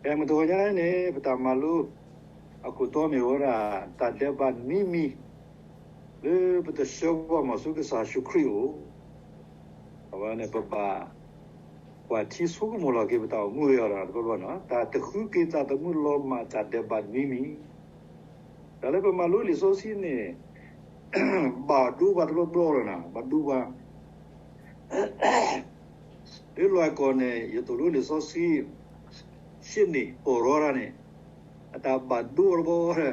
မုၢ်တနံၤညါန့ၣ် ပတၢ်မၤလိ အခိၣ်တီမ့ၢ်ဝဲဒၣ် တၢ်ဒဲးဘးနွံမံၤ လၢပတဆှၢပှၤမၤဆူကစၢ်ယ့ၣ်ၡူးခရံာ်အအိၣ်, အဝဲန့ၣ်ပဘၣ် ကွၢ်ထံဆိကမိၣ်လီၤက့ၤပတၢ်အိၣ်မူအဂီၢ်ဒီး တဘျီဘျီန့ၣ် တၢ်တဃုက့ၤသးသမူလီၤမၢ်တၢ်ဒဲးဘးနွံမံၤ တၢ်လၢပမၤလိလံာ်စီဆှံန့ၣ် ဘၣ်ဒိပှၤတဘျီဘျီလီၤနၤ, ဘၣ်ဒိပှၤ လၢလွဲၢ်ကီၢ်န့ၣ် ယသိၣ်လိလံာ်စီဆှံ ရှ့ၣ်န့ၣ် အိၣ်ရီတၢ်န့ၣ် အတၢ်ဘၣ်ဒိတဘျီဘျီ,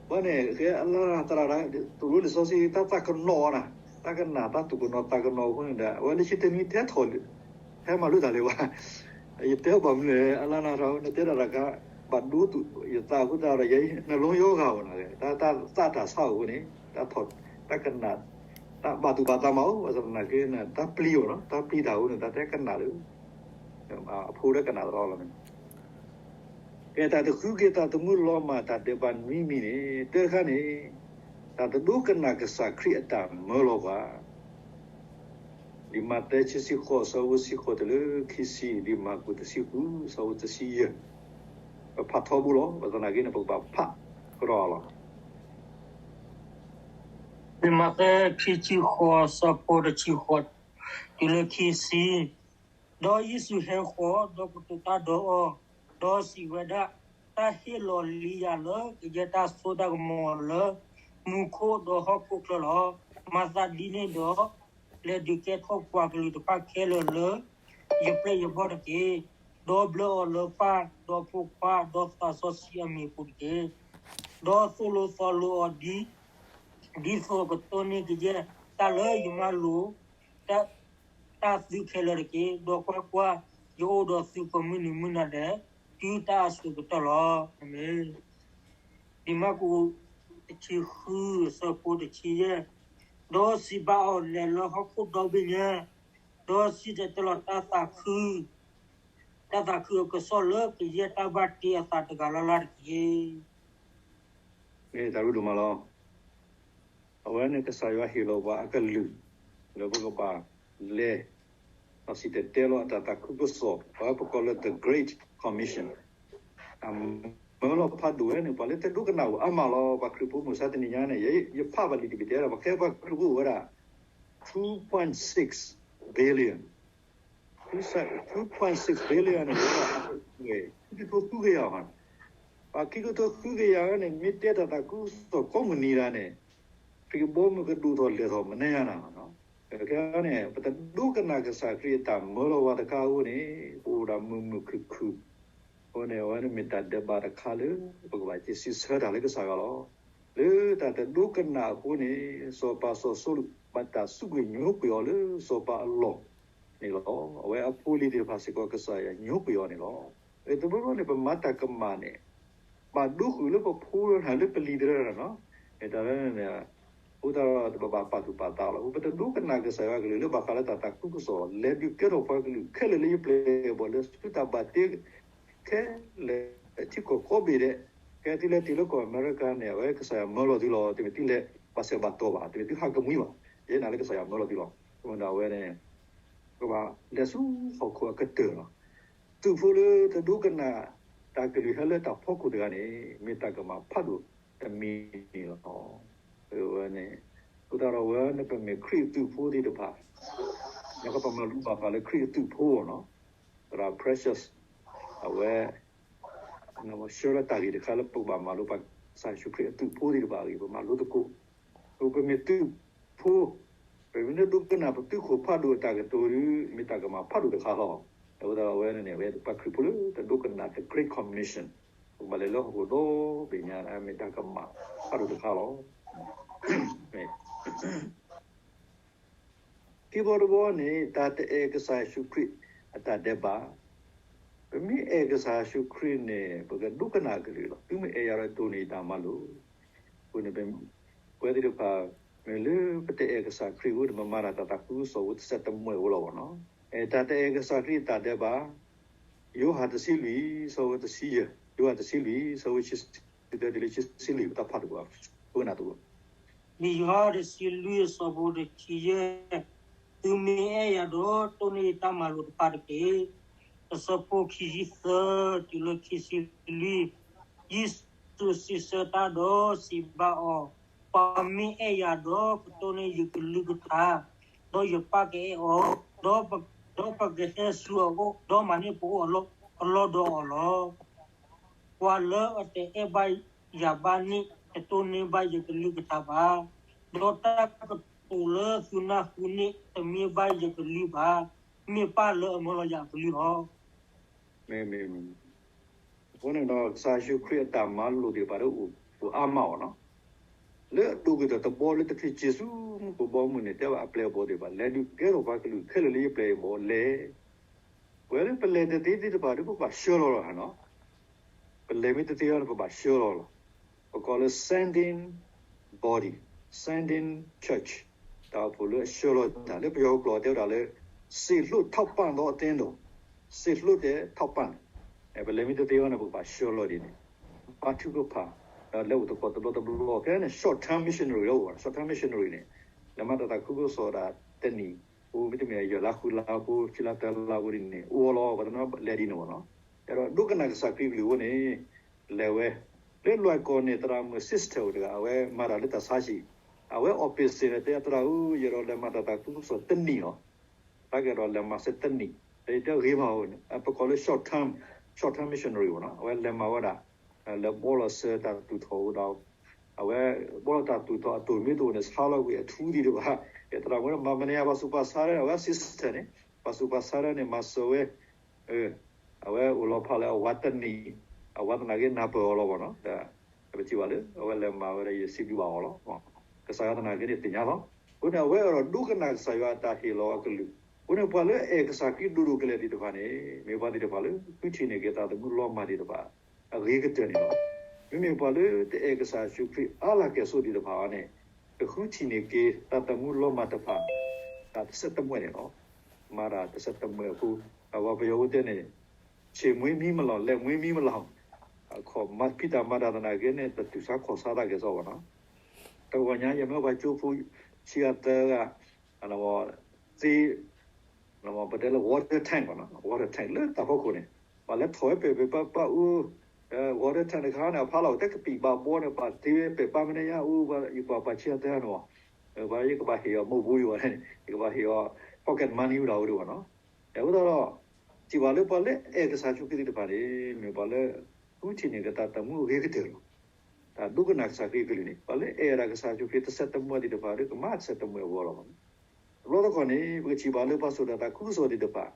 ဘၣ်န့ၣ် ကဲအလါသရၣ် သိၣ်လိလံာ်စီဆှံ တၢ်သးကနီၣ်အီၤနၤ, တၢ်ကနၣ် တၢ်သူၣ်ကနီၤသးကနီၤအဃိန့ၣ်ဒီး အဝဲလၢခံတနွံတဲထီၣ်လၢ ဟဲမၤလိတၢ်လၢၤဘၣ်, ယတဲဘၣ်မနုၤလဲၣ် အလါနၤထီၣ် နတဲတၢ်တခါ ဘၣ်ဒိသူၣ်ယသးအဃိသတးဒီး ယ နှလုံးရောဂါ အိၣ်နၤလဲၣ်, တၢ်သးတၢ်ဆါအိၣ်အဃိန့ၣ် တၢ်ထီၣ် တၢ်ကနၣ် တၢ်ဘၣ်သူၣ်ဘၣ်သးမးအိၣ် ဘၣ်ဆၣ်သနာ်က့န့ၣ် တၢ်ပျံၤအီၤနီၤ, တၢ်ပျံၤတၢ်အဃိန့ၣ် တၢ်တဲကနၣ်လၢ အဖိဒီးကနၣ်တရီလီၤန့ၣ် ကဲတၢ်တဃုက့ၤသးသမူလီၤမၢ်တၢ်ဒဲးဘးနွံမံၤန့ၣ် တၢတခါန့ၣ် တၢ်တဒိကနၣ်ကစၢ်ခရံာ်အတၢ်မၢလီၤပှၤ လံာ်မးသဲခံဆံဃိး အဆၢဖိတဆံဃိးတုၤလၢခံဆံ, လံာ်မၢ်ကူးတဆံဃု အဆၢဖိတဆံယဲၢ်, ပဖးထီဘိလီၤ, ဘၣ်ဆၣ်သနာ်က့န့ၣ် ပကဘၣ်ဖးကဒီးလီၤ. လံာ်မးသဲခံဆံဃိး အဆၢဖိတဆံဃိးတုၤလၢခံဆံ, ဒီးယ့ၣ်ၡူးဟဲဃီၤ ဒီးကတိၤတၢ်ဒီးအီၤ, ဒီးစံးဝဲဒၣ်, တၢ်ဟ့ၣ်လီၤလံယၤလၢကယဲၢ်တၢ်စိတၢ်ကမီၤလၢ မူခိၣ်ဒီးဟီၣ်ခိၣ်ချၢလီၤ. မၤသးဒ်န့ၣ်ဒီး လဲၤဒုးကဲထီၣ်ပှၤကလုာ်တဖၣ်ခဲလၢာ်လၢ ယပျဲၢ်ယဘီၣ်တက့ၢ်. ဒီးဘျၢအီၤလၢပၢ်, ဒီးဖိခွါ, ဒီးသးစီဆှံအမံၤအပူၤတက့ၢ်. ဒီးသိၣ်လိသီလိအီၤဒ် ဒ်သိးကတိၢ်န့ၢ်ကယဲၢ်တၢ်လၢယမၢလိာ် တၢ်သုခဲလၢာ်တက့ၢ်. ဒီးကွၢ်ကွၢ်, ယအိၣ်ဒီးသုကိးမုၢ်နံၤမုၢ်နၤဒဲး တုၤတၢ်အစိၤကတၢၢ်လီၤ. အၤမ့ၣ်. လံာ်မၢ်ကူးတဆံဃု အဆၢဖိတဆံယဲၢ်, ဒီးစံးဘၣ်အီၤ, လဲၤလၢဟီၣ်ခိၣ်ဒီဘ့ၣ်ညါ, ဒီးစံၣ်တဲၤတဲလီၤတၢ်သးခု, တၢ်သးခုအကစီၣ်လၢကယဲၢ်တၢ်ဘၣ်တ့အသးတဂၤလၢ်လၢ်တက့ၢ်. မ့ၢ်တၢ်ရူဒိၣ်မးလီၤ. အဝဲန့ၣ်ကစၢ်ယွၤဟ့ၣ်လီၤပှၤအကလုၢ် လၢပကဘၣ်လဲၤ ဒီးစံၣ်တဲၤတဲလီၤအတၢ်သးခုကစီၣ် အဝဲပကိးလၢ The Great Commission တၢ်မၢလီၤဖးဒိၣ်ဝဲန့ၣ် ပှၤလၢတဒိကနၣ်အိၣ်အါမးလီၤ. ပှၤခရံာ်ဖိမုၢ်မဆါတနံၤညါန့ၣ် ယ ယဖးဘၣ်လံာ်တဘ့ၣ်တဲဒၣ် ပှၤခဲပှၤခရံာ်ဖိအိၣ်ဝဲဒၣ် two point six billion, two point six billion န့ၣ် ဝဲဒၣ် ခံကထိဃုကယၤ, ပှၤခံကထိဃုကယၤန့ၣ် မ့ၢ်တဲတၢ်သးခုကစီၣ်ကိးမုၢ်နံၤဒၣ်န့ၣ် ခရံာ်အဘီအမုၢ်ကဒိၣ်ထီၣ်လဲၢ်ထီၣ်မနုၤညါနၤ. ခဲန့ၣ် ပတဒိကနၣ်ကစၢ်ခရံာ်အတၢ်မၢလီၤပှၤတခါအဃိန့ၣ် ပအိၣ်ဒၣ်မုာ်မုာ်ခုၣ်ခုၣ် အဃိန့ၣ် အဝဲန့ၣ်မ့ၢ်တၢ်ဒဲးဘးတခါလၢ ပကဘၣ်စံးဆၢတၢ်လၢကစၢ်ယွၤလီၤ. လၢတၢ်တဒိကနၣ်အဃိန့ၣ် စီၤပၤစီၤစီလူး ဘၣ်တၢ်စူးကွံာ်ညိကွံာ်အီၤလၢစီၤပၤအလီၢ်န့ၣ်လီၤ. အဝဲအဖိအလံၤသ့ၣ်တဖၣ်စ့ၢ်ကီး ကစၢ်ယွၤညိကွံာ်အီၤန့ၣ်လီၤ. တဘျီဘျီန့ၣ် ပမၤတၢ်ကမၣ်န့ၣ် ဘၣ်ဒိဃုာ်လၢပဖိလၢပလံၤတဖၣ်န့ၣ်လီၤ. တၢ်န့ၣ် အဃိသတးဒီး ပဘၣ်ပာ်သူၣ်ပာ်သးလီၤ. ပတဒိကနၣ်ကစၢ်ယွၤအကလုၢ်လၢဘၣ်ဃးလၢတၢ်သးခုကစီၣ် လဲၤဒုးကဲထီၣ်ပှၤကလုာ်ခဲလၢာ်လၢယပျဲၢ်ယဘီၣ် လဲၤဆူတၢ်ဘၣ်တ့ ခဲလၢာ်ထံကီၢ်ကိးဘ့ၣ်ဒဲး, ကဲသုလဲၤတုၤလၢကီၢ်အမဲရကၤန့ၣ် အဝဲကစၢ်ယွၤမၢလီၤသုလီၤ. တမ့ၢ်သုလဲၤဘၣ်ဆဲးဘၣ်တီၢ်ဘၣ်, တမ့ၢ်သုဟးကမှံဘၣ်, ယဲန့ၣ်လၢကစၢ်ယွၤမၢလီၤသုလီၤ. အဃိဒီးအဝဲန့ၣ် ကဘၣ်လဲၤဆူဟီၣ်ခိၣ်အကတၢၢ်လီၤ. သုးဖိလၢတဒိကနၣ်တၢ်ကလုၢ်ဟဲလၢတၢ်ဖီခိၣ်တဂၤန့ၣ် မ့ၢ်တၢ်ကမၣ်ဖးဒိၣ်တမံၤန့ၣ်လီၤ. အဝဲန့ၣ် အဃိသတးဒီးအဝဲန့ၣ် ပမ့ၢ်ခရံာ်အသုးဖိသ့ၣ်တဖၣ် ဒီးပမၤလိဘၣ်ဃးလၢခရံာ်အသုးဖိနီၤ, သရၣ် Precious အဝဲ ဆှၢလီၤတၢ်ဂ့ၢ်တခါလၢပကဘၣ်မၤလိဘၣ်ကစၢ်ယ့ၣ်ၡူးခရံာ်အသုးဖိသ့ၣ်တဖၣ်အဂ့ၢ် ပမၤလိသကိး, ပမ့ၢ်သုးဖိ, ပမ့ၢ်ဒိကနၣ်ပသုးခိၣ်ဖးဒိၣ်အတၢ်ကတိၤဒီး မ့ၢ်တၢ်ကမၣ်ဖးဒိၣ်တခါလီၤ. အဃိသတးဒီးအဝဲန့ၣ် အဝဲပှၤခရံာ်ဖိလၢတဒိကနၣ် The Great Commission ပကဘၣ်လဲၤလၢဟီၣ်ခိၣ်ဒီဘ့ၣ်ညါ မ့ၢ်တၢ်ကမၣ်ဖးဒိၣ်တခါလီၤ. ခံဘီတဘီန့ၣ် တၢ်တအဲၣ်ကစၢ်ယ့ၣ်ၡူးခရံာ်အတၢ်ဒဲးဘး, ပမ့ၢ်အဲၣ်ကစၢ်ယ့ၣ်ၡူးခရံာ်န့ၣ် ပကဒိကနၣ်အကလုၢ်လီၤ. သုမ့ၢ်အဲၣ်ယၤဒီးတိၢ်န့ၢ်ယတၢ်မၤလိာ်, အဃိန့ၣ် ပဝဲသ့ၣ်တဖၣ် မ့ၢ်လၢပတအဲၣ်ကစၢ်ခရံာ်အဃိန့ၣ် ပမၤတၢ်သးခုကစီၣ်အဃိတစဲးတမှဲာ်ဝဲလီၤနီၤ. တၢ်တအဲၣ်ကစၢ်ခရံာ်အတၢ်ဒဲးဘး ယိၤဟၣ်တဆံလွံၢ် ဆၢဖိတဆံယဲၢ်, ယိၤဟၣ်တဆံလွံၢ် ဆၢဖိတဆံတၢတုၤလၢတဆံလွံၢ် ပတၢ်ဖးတဘၣ် ပကနၣ်တဘၣ်. လံာ်ယိၤဟၣ်တဆံလွံၢ်အဆၢဖိတဆံယဲၢ်, သုမ့ၢ်အဲၣ်ယၤဒီး တိၢ်န့ၢ်ယတၢ်မၤလိာ်တဖၣ်တက့ၢ်. အဆၢဖိခံဆံသၢတုၤလၢခံဆံလွံၢ်, ယ့ၣ်ၡူးစံးဆၢတၢ်ဒီးစံးဘၣ်အီၤ, ပှၤမ့ၢ်အဲၣ်ယၤဒီးကတိၢ်န့ၢ်ယကလုၢ်ကထါ, ဒီးယပၢ်ကအဲၣ်အီၤ, ဒီးပကဟဲဆူအအိၣ်, ဒီးမၤန့ၢ်ပအိၣ်အလီၢ်ဒီးအီၤလီၤ. ပှၤလၢအတအဲၣ်ဘၣ်ယၤဘၣ်န့ၣ် တတိၢ်န့ၢ်ဘၣ်ယကလုၢ်ကထါဘၣ်, ဒီးတၢ်ကတိၤလၢသုနၢ်ဟူန့ၣ် တမ့ၢ်ဘၣ်ယကလုၢ်ဘၣ်, မ့ၢ်ပၢ်လၢအမၢလီၤယၤအကလုၢ်လီၤ. မ့မ့မ့မ့, အဃိန့ၣ်ဒီး ကစၢ်ယ့ၣ်ၡူးခရံာ်အတၢ်မၤလိာ်သ့ၣ်တဖၣ်ဒီးအိၣ်အါမးအီၤလီၤ. လၢအဒိၣ်ကတၢၢ်တဘီလၢတချုးက့ၤဆူ မူခိၣ်ဘီမုၢ်န့ၣ် တဲဘၣ်အပျဲၢ်အဘီၣ်သ့ၣ်တဖၣ်, လဲၤဒုးကဲထီၣ်ပှၤကလုာ်ခဲလၢာ်လၢယပျဲၢ်ယဘီၣ်လဲၤ. ပဝဲလၢပလဲၤတသ့သ့ၣ်တဖၣ်ဒီး ပဘၣ်ဆှၢလီၤလီၤနီၤ. ပလဲၤမ့ၢ်တသ့အီၤန့ၣ် ပဘၣ်ဆှၢလီၤလီၤ. ပကိးလၢ sending body, sending church, တၢ်အိၣ်ဖှိၣ်လၢအဆှၢလီၤတၢ် လၢပယီၤကျိာ်တဲဝဲဒၣ်လၢ စေလွှတ်ထောက်ပံ့သောအသင်းတော်, စေလွှတ်ထောက်ပံ့, ပလဲၤမ့ၢ်တသ့အီၤန့ၣ် ပကဘၣ်ဆှၢလီၤဒ်န့ၣ်, ဘါထုကဖၣ်, ဒီးလဲၤအိၣ်သကိးတဘျီတဘျီ ခဲန့ၣ် short term missionary လီၤ, short term missionary န့ၣ် လဲၤမၤတၢ်သးခုကစီၣ်ဒၣ်တနံၣ်, အိၣ်မ့တမ့ၢ်ယဲၢ်လါဃုလါဖိ ခံလါသၢလါဖိဒ်န့ၣ် အိၣ်လီၤ, ပှၤတနီၤလဲၤဒ်န့ၣ်ဘၣ်နီၤ. အဲၣ်ဒိးဒိကနၣ်ကစၢ်ခရံာ်ကလုၢ်အဃိန့ၣ် လဲၤဝဲ, လၢလွဲၢ်ကီၢ်န့ၣ် သရၣ်မုၣ် sister တဂၤ အဝဲမၤတၢ်လၢတၢ်ဆါဟံၣ်, အဝဲ office န့ၣ် တဲသရၣ်ဧၢ ယအဲၣ်ဒိးလဲၤမၤတၢ်သးခုကစီၣ်တနံၣ်လီၤ. တၢ်ကအဲၣ်ဒိးလဲၤမၤစ့ၢ်တနံၣ်, တဲတဂ့ၤမးဧိၤန့ၣ် ပကိးလၢ short term, short term missionary ဘၣ်နီၤ, အဝဲလဲၤမၤဝဲဒၣ် လဲၤဘှီလီၤစၢၤတၢ်သူၣ်ထီၣ်အိၣ်ဒီး အဝဲဘှီလီၤတၢ်သူၣ်ထီၣ်အတိၢ်မ့ၢ်တအိၣ်န့ၣ် ဆါလီၤကွံာ်အထူသ့ၣ်တဖၣ်, ကဲသရၣ်မုၣ်မၤမနုၤညါ ပှၤဆူးပှၤဆါ အဝဲ sister န့ၣ် ပှၤဆူးပှၤဆါန့ၣ် မၤစၢၤဝဲ အဝဲအိၣ်လီၤဖးလၢအဝၤတနံၣ်, အဝၤသနာ်က့နၢ်ပၢၢ်အီၤလီၤဘၣ်နီၤ, ဒီးပထံၣ်ဘၣ်လၢ အဝဲလဲၤမၤဝဲဒီး ယစံးဘျုးဘၣ်အီၤလီၤ. ကစၢ်ယွၤသနာ်က့န့ၣ်သ့ၣ်ညါလီၤ. အဃိန့ၣ် အဝဲအဲၣ်ဒိးဒိကနၣ်ကစၢ်ယွၤအတၢ်ဟ့ၣ်လီၤအကလုၢ်. အဃိန့ၣ် ပှၤလၢအအဲၣ်ကစၢ်ခရံာ်ဒိၣ်ဒိၣ်ကလဲာ်သ့ၣ်တဖၣ်န့ၣ် မ့ၢ်ပှၤသ့ၣ်တဖၣ်လၢ ဃုထံၣ်န့ၢ်က့ၤသးသမူလီၤမၢ်သ့ၣ်တဖၣ် အဂ့ၤကတၢၢ်န့ၣ်လီၤ. မ့မ့ၢ်ပှၤလၢတအဲၣ်ကစၢ်ယ့ၣ်ၡူးခရံာ်အါလၢ်ကဲၣ်ဆိးသ့ၣ်တဖၣ်န့ၣ် ကဃုထံၣ်န့ၢ်က့ၤသးသမူလီၤမၢ်တဖၣ် တၢ်တဆဲးတမှဲၣ်န့ၣ်လီၤ. မၤတၢ်တဆဲးတမှဲၣ်အဃိ အဝဲပယီၤဝဲတဲန့ၣ် ခြေမွေးမီးမလောင် လက်မွေးမီးမလောင်, အခီၣ်မၤဖံးတၢ်မၤတၢ်သနာ်က့န့ၣ် တတုၤဆါခီၣ်ဆါတၢ်ကဲၣ်ဆိးဘၣ်နီၤ. တဂီၤညါ ယမၢပှၤကၠိဖိဆံးအသၢဂၤ သ့ ပတဲလၢ water tank ဘၣ်နီၤ, water tank လၢတၢ်ဖီခိၣ်န့ၣ် ပှၤလဲၤထီၣ်ဝဲပဲာ်ပဲာ်ပါပါအိၣ်, water tank တခါန့ၣ် အဖးလီၤ တကပံာ်ဘၣ်ဘီန့ၣ် ပှၤသ့ဝဲပဲာ်ပါမနုၤညါအိၣ်, ယကွၢ်ပှၤဆံးအသၢဂၤန့ၣ်ဘၣ်, ပှၤယကဘၣ်ဟ့ၣ်အီၤ မိၢ်ဘိယဝဲန့ၣ် ယကဘၣ်ဟ့ၣ်အီၤ pocket money ဝဲဒၣ်ဝဲဒၣ်ဘၣ်နီၤ. အဃိသတးဒီး ထံၣ်ဘၣ်လၢပှၤလၢအအဲၣ်ကစၢ်ယ့ၣ်ၡူးခရံာ်သ့ၣ်တဖၣ်န့ၣ် မ့ၢ်ပှၤလၢ ဃုထံၣ်န့ၢ်က့ၤသးသမူအဂ့ၤကတၢၢ်လီၤ. တၢ်ဒိကနၣ်ကစၢ်ခရံာ်အကလုၢ်န့ၣ် ပှၤလၢအအဲၣ်ဒၣ်ကစၢ်ယ့ၣ်ၡူးခရံာ်တဆဲးတမှဲၣ်သ့ၣ်တဖၣ်ဒီး ကမၤတဆဲးတမှဲၣ်အဂီၢ်လီၤ. တဘျီတခီၣ်န့ၣ် ပကထံၣ်ဘၣ်လၢပှၤစိာ်တၢ်သးခုကစီၣ်သ့ၣ်တဖၣ်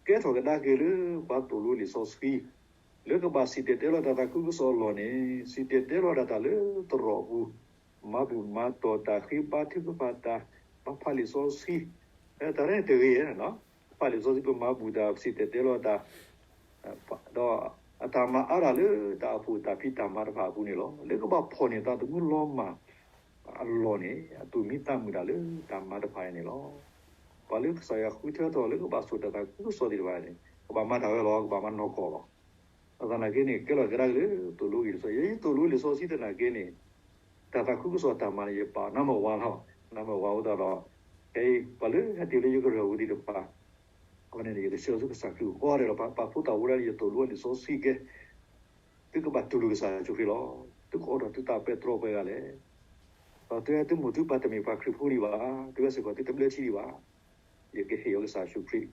ကဲထီၣ်ကဒါက့ၤလၢပှၤသိၣ်လိလံာ်စီဆှံ လၢကဘၣ်စံၣ်တဲၤတဲလီၤတၢ်သးခုကစီၣ်အလီၢ်န့ၣ် စံၣ်တဲၤတဲလီၤဒၣ်တၢ်လၢသရိာ်ပူၤ, မၤဘူၣ်မၤတီၢ်တၢ်ဃ့ဘါထုကဖၣ်တၢ်, ဘၣ်ဖးလံာ်စီဆှံ, တၢ်န့ၣ်တဂ့ၤ, ဖးလံာ်စီဆှံ ပမၤဘူၣ်တၢ် စံၣ်တဲၤတဲလီၤတၢ် ဒီးအတၢ်မၤအါတၢ်လၢတၢ်အိၣ်ဖှိၣ်တၢ်ဖံးတၢ်မၤတဖၣ်အပူၤန့ၣ်လီၤ. လၢကဘၣ်ဖီၣ်န့ၢ်သးသမူလီၤမၢ်အလီၢ်န့ၣ် အသူၣ်မံသးမုာ်တၢ်လၢတၢ်မၤတဖၣ်အံၤန့ၣ်လီၤ. ပှၤလၢကစၢ်ယွၤဃုထၢထီၣ်လၢကဘၣ်စိာ်တၢ်သးခုကစီၣ်သ့ၣ်တဖၣ်န့ၣ် ကဘၣ်မၤတၢ်ဝဲလီၤ, ကဘၣ်မၤနီၢ်ကီၢ်လီၤ. အသနာ်က့န့ၣ် ကဲလီၤကဒါက့ၤလၢသိၣ်လိဂ့ၢ်တစီ, ယဲယသိၣ်လိလံာ်စီဆှံသနာ်က့န့ၣ် တၢ်သးခုကစီၣ်တၢ်မၤန့ၣ် ယပာ် number one လီၤ. Number one အဃိသတးဒီး ခဲအံၤ ပှၤလၢဟဲတ့ၢ်လၢယကရၢၢ်ပူၤသ့ၣ်တဖၣ် အဝဲန့ၣ်န့ၣ် ယကဆှၢဆူကစၢ်ခရံာ်အအိၣ်ကိးဂၤဒဲးလီၤ. ပာ်ဖှိၣ်သးဝဲဒၣ်လၢယသိၣ်လိလံာ်စီဆှံကဲ သုကဘၣ်တူၢ်လိာ်ကစၢ်ယ့ၣ်ၡူးခရံာ်လီၤ. သုကအိးထီၣ်သုသးပဲတြီပှဲၤဂၤလဲၣ်. ဒီးသုဝဲသုမိၢ်သုပၢ်တမ့ၢ်ပှၤခရံာ်ဖိဒံးဘၣ်, သုဝဲစ့ၢ်ကီးသုတဘျၢထံဒံးဘၣ်. ယကဟ့ၣ်အီၤကစၢ်ယ့ၣ်ၡူးခရံာ်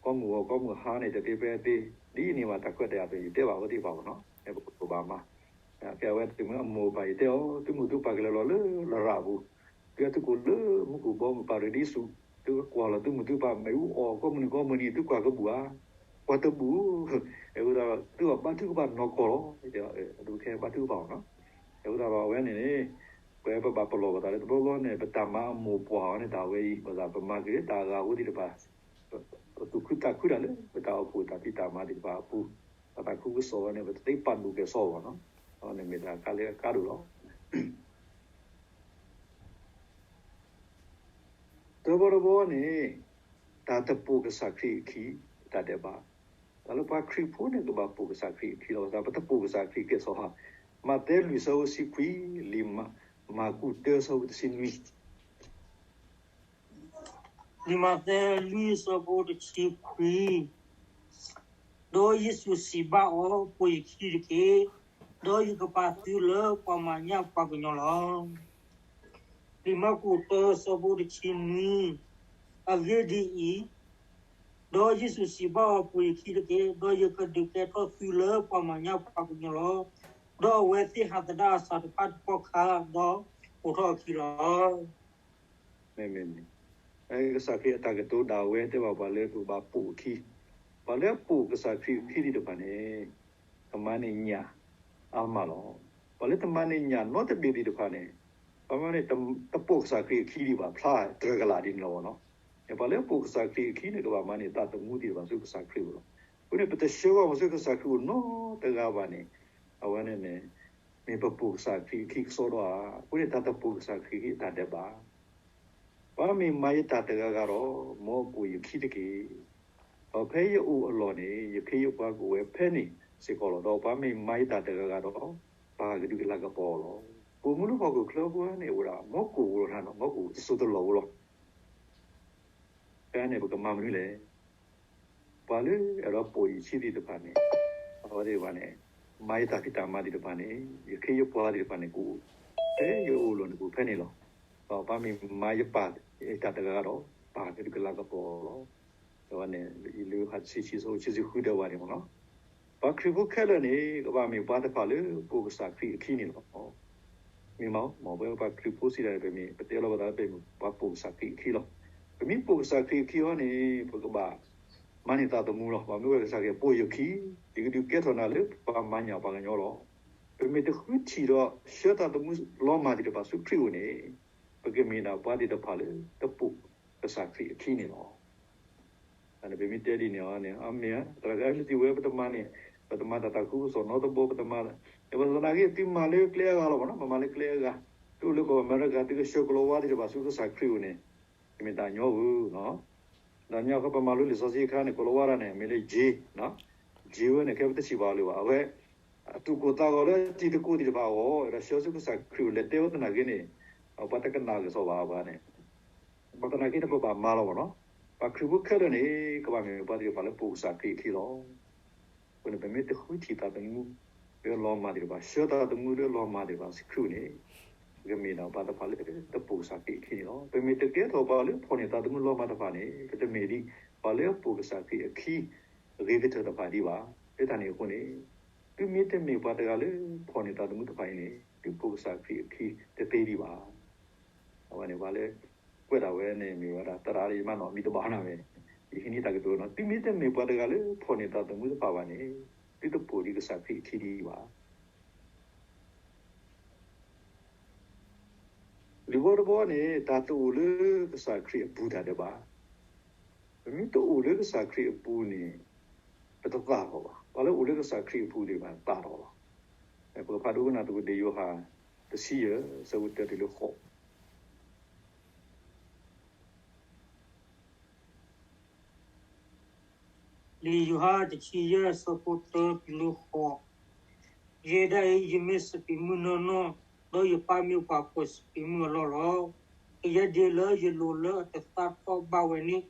ကိးမုၢ်ဂီၤကိးမုၢ်ဟါန့ၣ် တသ့ဖဲသ့, ဒ်အံၤန့ၣ်ဘၣ် တၢ်ခွဲးတၢ်ယာ်ပှၤ ယတဲဘၣ်အဝဲသ့ၣ်တဖၣ်ဘၣ်နီၤ, ပကဘၣ်မၤ ကဲအဝဲသ့ၣ်မ့ၢ်အမိၢ်အပၢ် ယတဲအီၤ သုမိၢ်သုပၢ်ကလဲၤလီၤလၢလရာ်ပူၤ, သုဝဲသုကိးလၢမူခိၣ်ဘီမုၢ် ပၤရဒံစူး, သုကွၢ်လီၤသုမိၢ်သုပၢ်မ့ၣ်အူအီၣ်ကိးမုၢ်နံၤကိးမုၢ်နံၤ သုကွၢ်ကဘူၣ်ဧါ, ကွၢ်တဘူၣ်, အဃိသတးဒီး သုဘၣ်ဘါထုကဖၣ်နီၢ်ကီၢ်လီၤ, အဒိခဲဘါထုကဖၣ်အီၤနီၤ, အဃိသတးဒီးအဝဲန့ၣ်န့ၣ် ပဝဲပဘၣ်ပလီၢ်ပသးလၢတဘျီဘျီန့ၣ် ပတၢ်မၤအမိၢ်ပှၢ်အီၤန့ၣ် တၢ်ဝဲအံၤ ပသးပမၤက့ၤလၢတၢ်အဂၤအဃိသ့ၣ်တဖၣ် ပသူၣ်ခုသးခုတၢ်လၢပတၢ်အိၣ်ဖှိၣ်တၢ်ဖံးတၢ်မၤသ့ၣ်တဖၣ်အပူၤ, ပသးခုကစီၣ်ဝဲန့ၣ် ပတသ့ပာ်ဒိၣ်ကဲၣ်ဆိးဘၣ်နီၤ, န့ၣ်မ့ၢ်တၢ်ကါလၢအကါဒိၣ်လီၤ. တဘီတဘီန့ၣ် တၢ်တပိာ်ကစၢ်ခရံာ်အခံ တၢ်ဒဲးဘး, တၢ်လၢပှၤခရံာ်ဖိန့ၣ် ကဘၣ်ပိာ်ကစၢ်ခရံာ်အခံလီၤ, ပတပိာ်ကစၢ်ခရံာ်ကဲၣ်ဆိးဘၣ်, မးသဲလွံၢ်ဆၢဖိဆံခွံ, လံာ်မၢ်ကူးတၢဆၢဖိတဆံနွံ လံာ်မးသဲလွံၢ်ဆၢဖိတဆံခွံ, ဒီးယ့ၣ်ၡူးစံးဘၣ်အီၤ, ပိာ်ယခံတက့ၢ်, ဒီးယကပာ်သုလၢပှၤမၤညၣ်ပှၤကညီလီၤ. လံာ်မၢ်ကူး တၢဆၢဖိတဆံနွံ. အဂ့ၢ်ဒ်အံၤ, ဒီးယ့ၣ်ၡူးစံးဘၣ်အီၤ, ပိာ်ယခံတက့ၢ်, ဒီးယကဒုးကဲထီၣ်သုလၢပှၤမၤညၣ်ပှၤကညီလီၤ. ဒီးအဝဲသ့ၣ်ဟးသဒၣ်အဆၣ်တဖၣ်တကီၢ်ခါ, ဒီးအိးထီၣ်အခံလီၤ. မ့မ့ၢ် ကစၢ်ခရံာ်အတၢ်ကတိၤဒၣ်ဝဲတဲဘၣ်ပှၤလၢပကဘၣ်ပိာ်အခံ, ပှၤလၢအပိာ်ကစၢ်ခရံာ်အခံသ့ၣ်တဖၣ်န့ၣ် ကမၤန့ၢ်ညၣ်အါမးလီၤ. ပှၤလၢတမၤန့ၢ်ညၣ်နီတဘ့ၣ်သ့ၣ်တဖၣ်န့ၣ်, ပှၤမ့ၢ်န့ၣ် တပိာ်ကစၢ်ခရံာ်အခံဒံးဘၣ်, ဖျါတြၢၤကလာ်ဒ်န့ၣ်လီၤနီၤ. ပှၤလၢအပိာ်ကစၢ်ခရံာ်အခံန့ၣ် ကဘၣ်မၤန့ၢ်သးသမူသ့ၣ်တဖၣ်ဆူကစၢ်ခရံာ်အအိၣ်လီၤ. အဃိန့ၣ် ပတဆှၢဂီၢ်မ့ၢ်ဆူကစၢ်ခရံာ်အအိၣ်နီတဂၤဘၣ်န့ၣ်, အဝဲန့ၣ်န့ၣ် မ့ၢ်ပပိာ်ကစၢ်ခရံာ်အခံကစီဒီဧါ. အဃိန့ၣ် တၢ်တပိာ်ကစၢ်ခရံာ်အခံအတၢ်ဒဲးဘး ပှၤမ့ၢ်မၤယတၢ်တဂၤဂၤဒီး, မ်ပိာ်ယခံတက့ၢ်. ဒီးဖဲယအိၣ်အလီၢ်န့ၣ် ယခ့ယပှၤကအိၣ်ဝဲဖဲန့ၣ်စ့ၢ်ကီးလီၤ. ဒီးပှၤမ့ၢ်မၤယတၢ်တဂၤဂၤဒီး, ပၢ်ကဒုးကလၤကပီၤအီၤလီၤ. ပိာ်မုၣ်လၢဟီၣ်ခိၣ်ချၢဖိန့ၣ် အိၣ်ဒၣ် မ်ကိၣ်ဧိၤလီၤနၤနီၤ, မ်ကိၣ်တစိၢ်တလီၢ်ဧိၤလီၤ. ဖဲန့ၣ် ပကမၤမနုၤလဲၣ်. ပှၤလၢအဲၣ်ဒိးပိာ်ယခံသ့ၣ်တဖၣ်န့ၣ်, အဝဲသ့ၣ်တဖၣ်န့ၣ်, မၤယတၢ်ဖံးတၢ်မၤသ့ၣ်တဖၣ်န့ၣ်, ယခ့ယပှၤသ့ၣ်တဖၣ်န့ၣ်ကအိၣ်, ဖဲယအိၣ်လီၢ်န့ၣ်ကအိၣ်ဖဲန့ၣ်လီၤ. ဒီးပှၤမ့ၢ်မၤယပၢ်ယတၢ်တဂၤဂၤဒီး, ပၢ်ကဒုးကလၤကပီၤအီၤလီၤ. အဝဲန့ၣ် လံာ်ယိၤဟၣ်တဆံခံ အဆၢဖိတဆံဃုဒီးဝဲန့ၣ်မ့ၢ်နီၤ. ပှၤခရံာ်ဖိခဲလၢာ်န့ၣ် ကဘၣ်မ့ၢ်ပှၤတဖၣ်လၢပိာ်ကစၢ်ခရံာ်အခံန့ၣ်လီၤ. မ့ၢ်မး, မ်ပဝဲပှၤခရံာ်ဖိစံးဒၣ်န့ၣ် ပမ့ၢ် ပတဲလီၤပသးလၢပမ့ၢ်ပှၤပိာ်ကစၢ်ခရံာ်အခံလီၤ. ပမ့ၢ်ပိာ်ကစၢ်ခရံာ်အခံအီၤန့ၣ် ပကဘၣ်မၤန့ၢ်သးသမူလီၤ. ဘၣ်မနုၤအဃိ ကစၢ်ခရံာ်ပိာ်ယခံ, ယကဒုးကဲထီၣ်နၤလၢပှၤမၤညၣ်ပှၤကညီလီၤ. ပမ့ၢ်တဃုထံၣ်ဒီးဆှၢသးသမူလီၤမၢ်သ့ၣ်တဖၣ်ဆူခရံာ်အအိၣ်န့ၣ်, ပကမ့ၢ်ဒၣ်ပှၤသ့ၣ်တဖၣ်လၢတပိာ်ကစၢ်ခရံာ်အခံန့ၣ်လီၤ. ပမ့ၢ်တဲဒ်န့ၣ်အီၤန့ၣ်, အမ့ၢ် သရၣ်ကမ့ၢ်စံးဝဲ ပတမၤန့ၣ်, ပတမၤတၢ်သးခုကစီၣ်နီတဘီ, ပတမၤ, ပသနာ်က့ သုမၤလၢကျဲအဂၤလီၤမ့ၢ်နီၤ, ပမၤလၢကျဲအဂၤ, တအိၣ်လၢကီၢ်အမဲရကၤ သုကဆှၢကလီၤဝါသ့ၣ်တဖၣ်ဆူကစၢ်ခရံာ်အအိၣ်န့ၣ်, တမ့ၢ်တၢ်ညီဧိၤနီၤ. ဒီးညါဃီပမၤလိလံာ်စီဆှံအခါန့ၣ် ကလီၤဝါတၢ်န့ၣ် မ့ၢ်လၢ J, J ဝဲန့ၣ် ခဲပတထံၣ်ဘၣ်လၢၤဘၣ်. အဝဲ အသူၣ်ကိၢ်သးဂီၤလၢတံၤသကိးသ့ၣ်တဖၣ်အဂီၢ် ဒီးဆှၢဆူကစၢ်ခရံာ်အအိၣ် လဲၤတဲဝဲသနာ်က့န့ၣ်, ပှၤတကနၣ်ကစီၣ်ဘၣ်ပှၤန့ၣ် ပှၤသနာ်က့န့ၣ် ပဘၣ်မၤလီၤမ့ၢ်နီၤ. ပှၤခရံာ်ဖိခဲလၢာ်န့ၣ် ကဘၣ်မ့ၢ်ပှၤသ့ၣ်တဖၣ်လၢပိာ်ကစၢ်ခရံာ်အခံလီၤ. အဃိန့ၣ် ပမ့ၢ်တဃုထံၣ်သးသမူလၢလီၤမၢ်သ့ၣ်တဖၣ်, ဆှၢသးသမူလၢလီၤမၢ်သ့ၣ်တဖၣ်ဆူခရံာ်န့ၣ်, ပကမ့ၢ်ဒၣ်ပှၤတဖၣ်လၢတပိာ်ကစၢ်ခရံာ်အခံန့ၣ်လီၤ. ပမ့ၢ်တကဲထီၣ်ပှၤလၢဖီၣ်န့ၢ်သးသမူလီၤမၢ်တဖၣ်န့ၣ်, ပတမ့ၢ်ဒ်ပှၤလၢအပိာ်ကစၢ်ခရံာ်အခံ ဂ့ၤကတၢၢ်တဖၣ်ဒံးဘၣ်. လၢတၢ်န့ၣ်အဃိန့ၣ်, သုမ့ၢ်တမ့ၢ်ပှၤတဂၤလၢဖီၣ်န့ၢ်သးသမူတဖၣ်အံၤန့ၣ်, သုပိာ်ကစၢ်ခရံာ်အခံတသ့ဒံးဘၣ်. အဝဲန့ၣ် ပှၤလၢကွဲးဒၣ်ဝဲန့ၣ် မ့ၢ်ဝဲဒၣ်သရၣ်လၢယမၤနီၣ်မံၤတဘၣ်နၤဝဲ, ယဟံးန့ၢ်တၢ်ကတိၤနီၤ, သုမ့ၢ်တမ့ၢ်ပှၤတဂၤလၢဖီၣ်န့ၢ်သးသမူတဖၣ်ဘၣ်န့ၣ်, သုတပိာ်ဒံးကစၢ်ခရံာ်အခံဒံးဘၣ်. လံာ်ဘီတဘီန့ၣ် တၢ်တအိၣ်လၢကစၢ်ခရံာ်အပူၤတၢ်ဒဲးဘး, ပမ့ၢ်တအိၣ်လၢကစၢ်ခရံာ်အပူၤန့ၣ်, ပတသၣ်ထီၣ်ဘၣ်. ပှၤလၢအိၣ်လၢကစၢ်ခရံာ်အပူၤသ့ၣ်တဖၣ်သၣ်ထီၣ်လီၤ. ပကဖးဒိကနၣ်သကိးဒ်ယိၤဟၣ်တဆံယဲၢ် အဆၢဖိတၢတုၤလၢဃိး လံာ်ယိၤဟၣ်တဆံယဲၢ် အဆၢဖိတၢတုၤလၢဃိး. ယဲဒၣ်အံၤ ယမ့ၢ်စပံးမုၢ်နီၢ်နီၢ်, ဒီးယပၢ်မ့ၢ်ပှၤပိာ်စပံးမုၢ်အလီၢ်လီၤ. ကယဲၢ်ဒ့လၢယလိၤလၢအတသၣ်ထီၣ်ဘၣ်ဝဲန့ၣ်,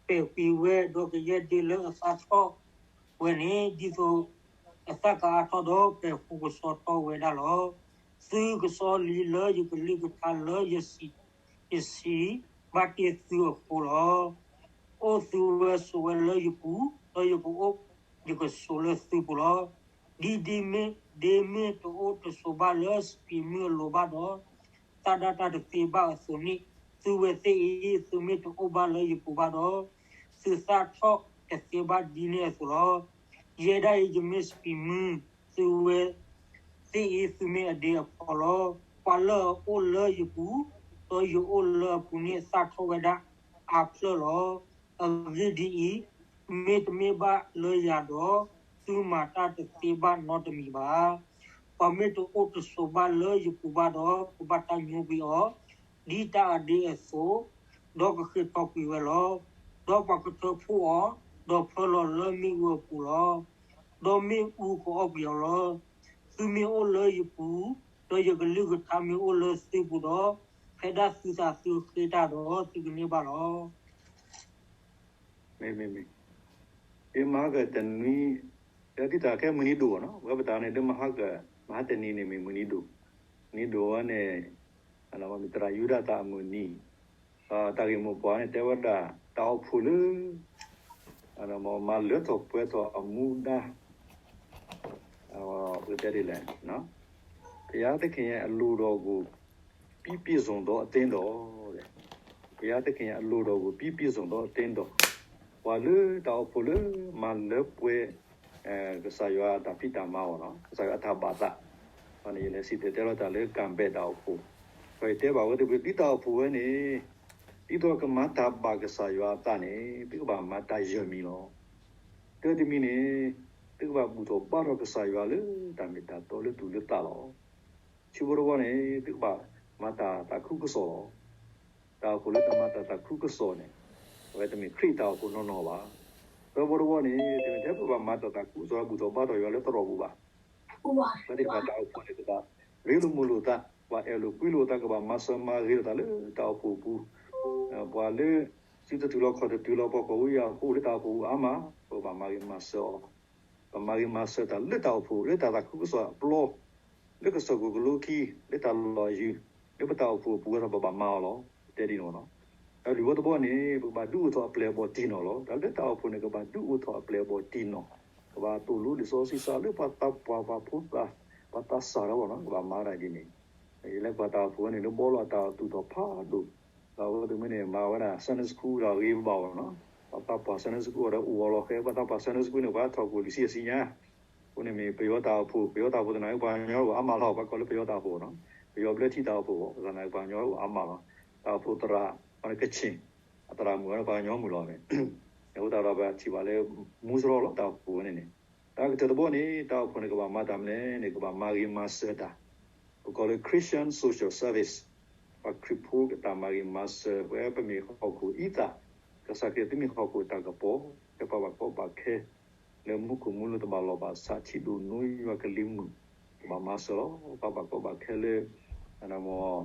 ပဲာ်ကွံာ်ဝဲ, ဒီးကယဲၢ်ဒ့လၢအသၣ်ထီၣ်ဝဲန့ၣ်, ဒ်သိးအသၣ်ကအါထီၣ်ဒီး ပဲာ်ဃူကဆှီထီၣ်ဝဲဒၣ်လီၤ. သုကစီလံလၢယကလုၢ်ကထါလၢယစံး, ယစံးဘၣ်တ့ၢ်သုအဃိလီၤ. အိၣ်သုဝဲဆိးဝဲလၢယပူၤ, ဒီးယကအိၣ်, ယကဆိးလၢသုပူၤလီၤ. ဒ်ဒ့မ့ၢ်, ဒ့မ့ၢ်တအိၣ်တဆိးဘၣ်လၢစပံးမုၢ်အလိၤဘၣ်ဒီး, သၣ်ဒၣ်တၢ်တသ့ဘၣ်အသိးန့ၣ်, သုဝဲသ့ၣ်အံၤ သုမ့ၢ်တအိၣ်ဘၣ်လၢယပူၤဘၣ်ဒီး, သုသၣ်ထီၣ်တသ့ဘၣ်ဒ်န့ၣ်အသိးလီၤ. ယဲဒၣ်အံၤ ယမ့ၢ်စပံးမုၢ်, သုဝဲသ့ၣ်အံၤ သုမ့ၢ်အဒ့အဖီလီၤ. ပှၤလၢအအိၣ်လၢယပူၤ, ဒီးယအိၣ်လၢအပူၤန့ၣ် သၣ်ထီၣ်ဝဲဒၣ်အါဖျၢၣ်လီၤ. အဂ့ၢ်ဒ်အံၤ, မ့တမ့ၢ်ဘၣ်လၢယၤဒီး, သုမၤတၢ်တသ့ဘၣ်နီတမံၤဘၣ်. ပှၤမ့ၢ်တအိၣ်တဆိးဘၣ်လၢယပူၤဘၣ်ဒီး, ကဘၣ်တၢ်ညိကွံာ်အီၤ, ဒ်တၢ်အဒ့အသိး, ဒီးကဃ့ၢ်ထီၣ်ကွံာ်ဝဲလီၤ. ဒီးပှၤကထၢဖှိၣ်အီၤ, ဒီးဖၢလီၤလၢမ့ၣ်အူအပူၤလီၤ. ဒီးမ့ၣ်အူကအီၣ်ကွံာ်အီၤလီၤ. သုမ့ၢ်အိၣ်လၢယပူၤ, ဒီးယကလုၢ်ကထါမ့ၢ်အိၣ်လၢသုပူၤဒီး, ဖဲဒၣ်သုသးသုဃ့တၢ်ဒီး သုကန့ၢ်ဘၣ်လီၤ. မ့မ့မ့ၢ် ဒ်မဟါကတနွံ, ဒ်တၢ်ခဲမုၢ်နံၤဒိၣ်နီၤ, ဝဲပတၢ်န့ၣ် ဒ်မဟါက, မဟါတနံၤန့ၣ်မ့ၢ်မုၢ်နံၤဒိၣ်, နံၤဒိၣ်ဝဲန့ၣ်, မ့ၢ်သရၣ်ယူဒၤသၢ်အမုၢ်နံၤ, တၢ်ဂ့ၢ်မိၢ်ပှၢ်န့ၣ် တဲဝဲဒၣ် တၢ်အိၣ်ဖှိၣ်လၢ မၤလၢထီၣ်ပှဲၤထီၣ်အမူဒါ ပကတဲဒ်လဲၣ်, ဘုရားသခင်ရဲ့အလိုတော်ကို ပြီးပြည့်စုံသောအသင်းတော်, ဘုရားသခင်ရဲ့အလိုတော်ကို ပြီးပြည့်စုံသောအသင်းတော်, ပှၤလၢတၢ်အိၣ်ဖှိၣ်လၢမၤလၢပှဲၤ ကစၢ်ယွၤအတၢ်ဖံးတၢ်မၤအီၤနီၤ, ကစၢ်ယွၤအတၢ်ဘၣ်သး, ယလဲၤစံၣ်တဲၤတဲလီၤတၢ်လၢကၣ်ဘဲၣ်တၢ်အိၣ်ဖှိၣ်, ပှၤတဲဘၣ်ဝဲသ့ၣ် သုတၢ်အိၣ်ဖှိၣ်ဝဲန့ၣ်, ဒ်သိးကမၤတၢ်ဘၣ်ကစၢ်ယွၤအသးန့ၣ် သုကဘၣ်မၤတၢ်ယဲၢ်မံၤလီၤ. တၢတမံၤန့ၣ်, သုကဘၣ်ဘူၣ်ထီၣ်ဘါထီၣ်ကစၢ်ယွၤလၢတၢ်မ့ၢ်တၢ်တီလၢသူၣ်လၢသးလီၤ. ခံဘီတဘီန့ၣ် သုကဘၣ်မၤတၢ်သးခုကစီၣ်လီၤ. တၢ်အိၣ်ဖှိၣ်လၢတမၤတၢ်သးခုကစီၣ်န့ၣ်, အဝဲတမ့ၢ်ခရံာ်တၢ်အိၣ်ဖှိၣ်နီၢ်နီၢ်ဘၣ်. သၢဘီတဘီန့ၣ် တမ့ၢ်ထဲပဘၣ်မၤတၢ်သးခုကစီၣ် ဘူၣ်ထီၣ်ဘါထီၣ်ယွၤလၢသရိာ်ပူၤဘၣ်. ပှၤသ့ၣ်တဖၣ်တၢ်အိၣ်ဖှိၣ်န့ၣ် ကဘၣ်ရ့လိာ်မုာ်လိာ်သး, ကဘၣ်အဲၣ်လိာ်ကွံလိာ်သး, ကဘၣ်မၤစၢၤမၤဂ့ၤလိာ်သးလၢတၢ်အိၣ်ဖှိၣ်အပူၤ, ပှၤလၢ စုတတုၤလီၤခီၣ်တတုၤလီၤ ပှၤဖှီၣ်ဝံယၤဖိလၢတၢ်အိၣ်ဖှိၣ်အပူၤအါမး, ပကဘၣ်မၤဂ့ၤမၤစၢၤအီၤ, ပမၤဂ့ၤမၤစၢၤတၢ်လၢတၢ်အိၣ်ဖှိၣ် လၢတၢ်သးခုကစီၣ်အပျီ, လၢကစၢၢ်ခိၣ်ကလိခံ, လၢတၢ်လီၢ်အယုၢ်, လၢပတၢ်အိၣ်ဖှိၣ်အပူၤအသး ပဘၣ်မၤအီၤလီၤ. တဲဒ်န့ၣ်လီၤ. လွံၢ်ဘီတဘီန့ၣ် ပကဘၣ်ဒုးအိၣ်ထီၣ်အပျဲၢ်အဘီၣ်တံၢ်နီၢ်လီၤ. တၢ်လၢတၢ်အိၣ်ဖှိၣ်န့ၣ် ကဘၣ်ဒုးအိၣ်ထီၣ်အပျဲၢ်အဘီၣ်တံၢ်နီၢ်, ကဘၣ်သိၣ်လိလံာ်စီဆှံစးလၢပှၤသးပှၢ်ပှၤဖိသၣ်, ပှၤသးစၢ်ဒီးဘီၣ်နီၤ, ကဘၣ်မၤဒ်န့ၣ်, ယလဲၤကွၢ်တၢ်အိၣ်ဖှိၣ်ဝဲန့ၣ် လၢဘီလီၤတၢ်သူၣ်ထီၣ်ဖးဒိၣ်, ဒီးအဝဲသ့ၣ်မ့ၢ်န့ၣ် မၤဝဲဒၣ် Sunday school ဒီးဂ့ၤဘၣ်အီၤနီၤ, ပှၤသးပှၢ် Sunday school အီၤဒီးအိၣ်အီၤလီၤဃဲ, ပှၤသးပှၢ် Sunday school န့ၣ် ပှၤထီၣ်ကိၣ်လွံၢ်ဆံယဲၢ်ဆံညါ အဃိန့ၣ်မ့ၢ်ပယီၤတၢ်အိၣ်ဖှိၣ်, ပယီၤတၢ်အိၣ်ဖှိၣ်သနာ်က့ ပှၤကညီအိၣ်အါမးလီၤ, ပှၤကိးလၢပယီၤတၢ်အိၣ်ဖှိၣ်နီၤ, ပယီၤဘျၢထံတၢ်အိၣ်ဖှိၣ်အဃိသနာ်က့ ပှၤကညီအိၣ်အါမးလီၤ. တၢ်အိၣ်ဖှိၣ်သရၣ် ပှၤကချ့ၣ်, အသရၣ်မုၣ်ဝဲဒၣ်ပှၤကညီမုၣ်လီၤန့ၣ်, အဃိသတးဒီးပထံၣ်ဘၣ်လၢ မူစရီလီၤ တၢ်အိၣ်ဖှိၣ်ဝဲန့ၣ်န့ၣ်, တၢ်ကတၢၢ်တဘီန့ၣ် တၢ်အိၣ်ဖှိၣ်န့ၣ် ကဘၣ်မၤတၢ်မနုၤလဲၣ်န့ၣ် ကဘၣ်မၤဂ့ၤမၤစၢၤတၢ်, ပကိးလၢ Christian social service, ပှၤခရံာ်ဖိအတၢ်မၤဂ့ၤမၤစၢၤ, ပဝဲပမ့ၢ်ဟီၣ်ခိၣ်အံသၣ်, ကစၢ်ခရံာ်သုမ့ၢ်ဟီၣ်ခိၣ်တၢ်ကပီၤ, ဖဲပှၤဘၣ်ကီဘၣ်ခဲ လၢမူခိၣ်မူလၢတဘၣ်လီၢ်ဘၣ်ဆး ထံဒိၣ်နိယွၤကလံၤမုၢ်, ကဘၣ်မၤစၢၤလီၤ. ပှၤဘၣ်ကီဘၣ်ခဲလၢ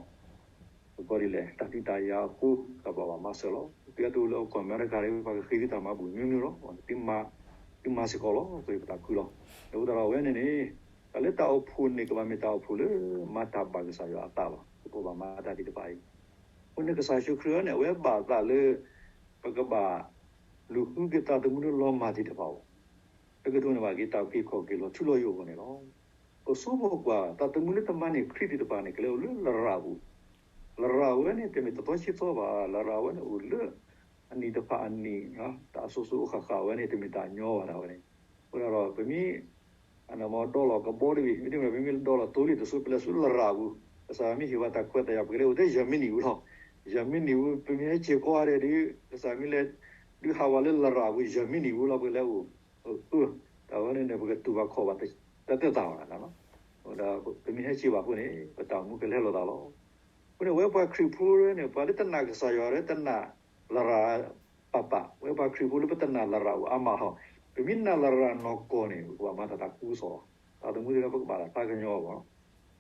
ပကိးဒ်လဲၣ် တၢ်ဖံးတၢ်ယၤအဃိ ကဘၣ်ဘၣ်မၤစၢၤလီၤ. သုကဲသုလၢကီၢ်အမဲရကၤ ပှၤကဃ့သုတၢ်မၤဘူၣ်မ့ၢ်မ့ၢ်လီၤ, သုမၤစ့ၢ်ကီးလီၤ, ပသးခုလီၤ. အဃိသတးဒီးအဝဲန့ၣ်န့ၣ်, တၢ်လၢတၢ်အိၣ်ဖှိၣ်န့ၣ် ကဘၣ်မ့ၢ်တၢ်အိၣ်ဖှိၣ်လၢ မၤတၢ်ဘၣ်ကစၢ်ယွၤအသးလီၤ. ပကဘၣ်မၤတၢ်သ့ၣ်တဖၣ်အံၤ, အဃိန့ၣ်ကစၢ်ယ့ၣ်ၡူးခရံာ်န့ၣ် အဝဲဘၣ်သးလၢ ပကဘၣ် လူၤဃုက့ၤသးသမူလၢလီၤမၢ်သ့ၣ်တဖၣ်အဂီၢ်, တကထိန့ၣ်ဘၣ်က့ၤတၢ်အုၣ်က့ၤခီၣ်က့ၤလီၤထူလီၤယိာ်အဂီၢ်န့ၣ်လီၤ. ပဆိကမိၣ်ကွၢ် သးသမူလၢတမၤန့ၢ်ခရံာ်သ့ၣ်တဖၣ်န့ၣ် ကလဲၤအိၣ်လၢလရာ်ပူၤ, လရာ်ဝဲန့ၣ် တမ့ၢ်တသီဆံသီဘၣ်, လရာ်ဝဲန့ၣ်အိၣ်လၢ အနံၣ်တဖၣ်အနံၣ်, တၢ်အစိၤစိၤအဃၣ်ဃၣ်ဝဲန့ၣ် တမ့ၢ်တၢ်ညီဘၣ်ဒၣ်ဝဲန့ၣ်, အဃိဒီးပမ့ၢ် ဒိးလီၤကဘီတဘ့ၣ်, မ့တမ့ၢ် ပမ့ၢ်ဒိးလီၤသိလ့ၣ်တစိၤ ပလဲၤဆူလရာ်ပူၤ, ကစၢ်ယွၤမ့ၢ်ဟ့ၣ်ပှၤတၢ်ခွဲးတၢ်ယာ် ပကလဲၤအိၣ်ထဲယဲၢ်မံးနံးဝံၤလီၤ. ယဲၢ်မံးနံးဝံၤ ပမ့ၢ်ဟဲက့ၤကိးဂၤဒဲးဒီး ကစၢ်ယွၤမ့ၢ်လဲၤဒုးဟးဝဲလၢလရာ်ပူၤ ယဲၢ်မံးနံးဝံၤလီၤ ပကလဲၤအိၣ်, အၢ, တၢ်ဝဲန့ၣ်န့ၣ် ပကတူၢ်ဘၣ်ခီၣ်ဘၣ်တသ့ၣ်ညါဘၣ်. ဒီးပမ့ၢ်ဟဲက့ၤဘၣ်အဃိန့ၣ် ပတၢ်အိၣ်မူကဟဲလီၤသးလီၤ. အဃိန့ၣ် ဝဲပှၤခရံာ်ဖိန့ၣ် ပှၤလၢတနာ်ကစၢ်ယွၤလၢတနာ်လရာ် ပၢ်ပၢ်, ဝဲပှၤခရံာ်ဖိလၢပတနာ်လရာ်အိၣ်အါမးလီၤ. ပမ့ၢ်နာ်လရာ်နီၢ်ကီၢ်န့ၣ် ပကဘၣ်မၤတၢ်သးခုကစီၣ်, တၢ်သမူသ့ၣ်တဖၣ် ပကဘၣ်တၢ်သးကညီၤအဂီၢ်.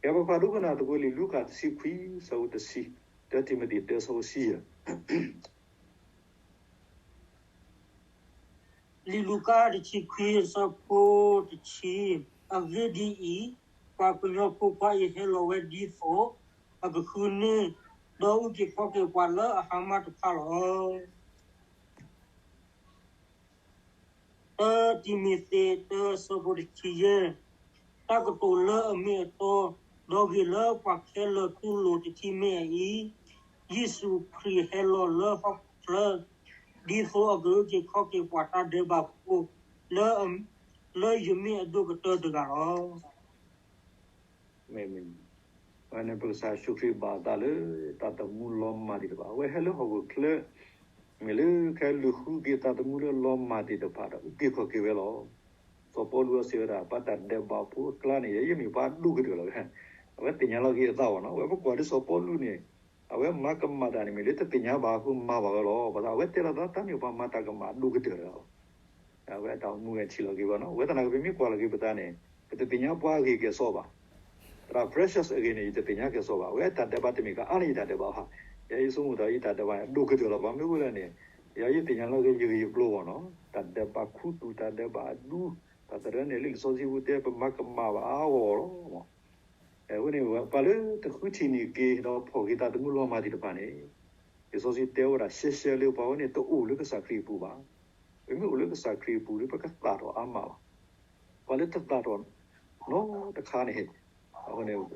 ကဲပဖးဒိကနၣ်သကိးလံာ်လူၤကၣ်တဆံခွံ ဆၢဖိတဆံ, တၢတံၤမသ့း တၢ ဆၢဖိတဆံယဲၢ် လံာ်လူၤကၣ်တဆံခွံ ဆၢဖိတဆံ, အဂ့ၢ်ဒ်အံၤ, ပှၤကညီဖိခွါအံၤဟဲလီၤဝဲဒ်သိး အကဃုန့ၢ် ဒီးအုၣ်က့ၤခီၣ်က့ၤပှၤလၢအဟါမၢ်တဖၣ်လီၤ. တၢတံၤမသ့း တၢ ဆၢဖိတဆံယဲၢ်, တၢ်ကတိၤလၢအမ့ၢ်အတီ, ဒီးဂ့ၢ်လၢပှၤခဲလၢာ်တူၢ်လိာ်တထံၣ်မ့ၢ်အအံၤ, ယ့ၣ်ၡူးခရံာ်ဟဲလီၤလၢဟီၣ်ခိၣ်ချၢ, ဒ်သိးအကအုၣ်က့ၤခီၣ်က့ၤပှၤတၢ်ဒဲးဘးဖိ, လၢ လၢယမ့ၢ်အဒိၣ်ကတၢၢ်တဂၤလီၤ. မ့ၢ်, အဝဲန့ၣ်ပကစၢ်ယ့ၣ်ၡူးခရံာ်ဘၣ်အသးလၢ တၢ်သမူလီၤမၢ်သ့ၣ်တဖၣ်, အဝဲဟဲလၢဟီၣ်ခိၣ်ချၢ, မ့ၢ်လၢကဟဲလူၤဃုက့ၤသးသမူလၢလီၤမၢ်သ့ၣ်တဖၣ်ဒီး အုၣ်က့ၤခီၣ်က့ၤဝဲလီၤ. စီၤပီလူးစံးဝဲဒၣ် ပှၤတၢ်ဒဲးဘးဖိအကျါန့ၣ် ယဲယမ့ၢ်ပှၤဒိၣ်ကတၢၢ်လီၤ. အဝဲသ့ၣ်ညါလီၤက့ၤအသးဘၣ်နီၤ, အဝဲပကွၢ်ဒ်စီၤပီလူးန့ၣ် အဝဲမၤကမၣ်တၢ်န့ၣ် မ့ၢ်လၢတသ့ၣ်ညါဘၣ်အဃိမၤဘၣ်ဝဲလီၤ. ဘၣ်ဆၣ်အဝဲတဲလီၤသး တၢ်မ့ၢ်ပှၤမၤတၢ်ကမၣ်အဒိၣ်ကတၢၢ်လီၤ. အဝဲအတၢ်အိၣ်မူဝဲထံၣ်လီၤက့ၤဝဲနီၤ, အဝဲသနာ်က့ ပမ့ၢ်ကွၢ်လီၤက့ၤပသးန့ၣ် ပတသ့ၣ်ညါပှၤဂ့ၤကဲၣ်ဆိးဘၣ်. သရၣ် Precious အဂ့ၢ်န့ၣ် ယတသ့ၣ်ညါကဲၣ်ဆိးဘၣ်. အဝဲတၢ်ဒဲးဘးတမ့ၢ်ကအါန့ၢ်ယတၢ်ဒဲးဘးဘၣ်. ယဲယဆိကမိၣ်သး ယတၢ်ဒဲးဘးန့ၣ် အဒိၣ်ကတၢၢ်လီၤ. ဘၣ်မနုၤအဃိလဲၣ်န့ၣ် ယၤယသ့ၣ်ညါလၢကယဂ့ၢ်ယကျိၤအဂီၢ်နီၤ, တၢ်ဒဲးဘးခူသူၣ် တၢ်ဒဲးဘးအဒူ, တၢ်သရၢန့ၣ်လၢလံာ်စီဆှံပူၤတဲ ပမၤကမၣ်ဘၣ်အါဂီၢ်လီၤ. အဃိန့ၣ် ပှၤလၢတဃုထံၣ်န့ၢ်က့ၤ ဒီးဖီၣ်က့ၤသးသမူလီၤမၢ်သ့ၣ်တဖၣ်န့ၣ်, လံာ်စီဆှံတဲဝဲဒၣ်ရှဲရှဲလၢပှၤဝဲန့ၣ်တအိၣ်လၢကစၢ်ခရံာ်အပူၤဘၣ်. ပမ့ၢ်အိၣ်လၢကစၢ်ခရံာ်အပူၤဒီး ပကသၣ်ထီၣ်အါမးလီၤ. ပှၤလၢတသၣ်ထီၣ်နီတခါန့ၣ်, အဃိန့ၣ်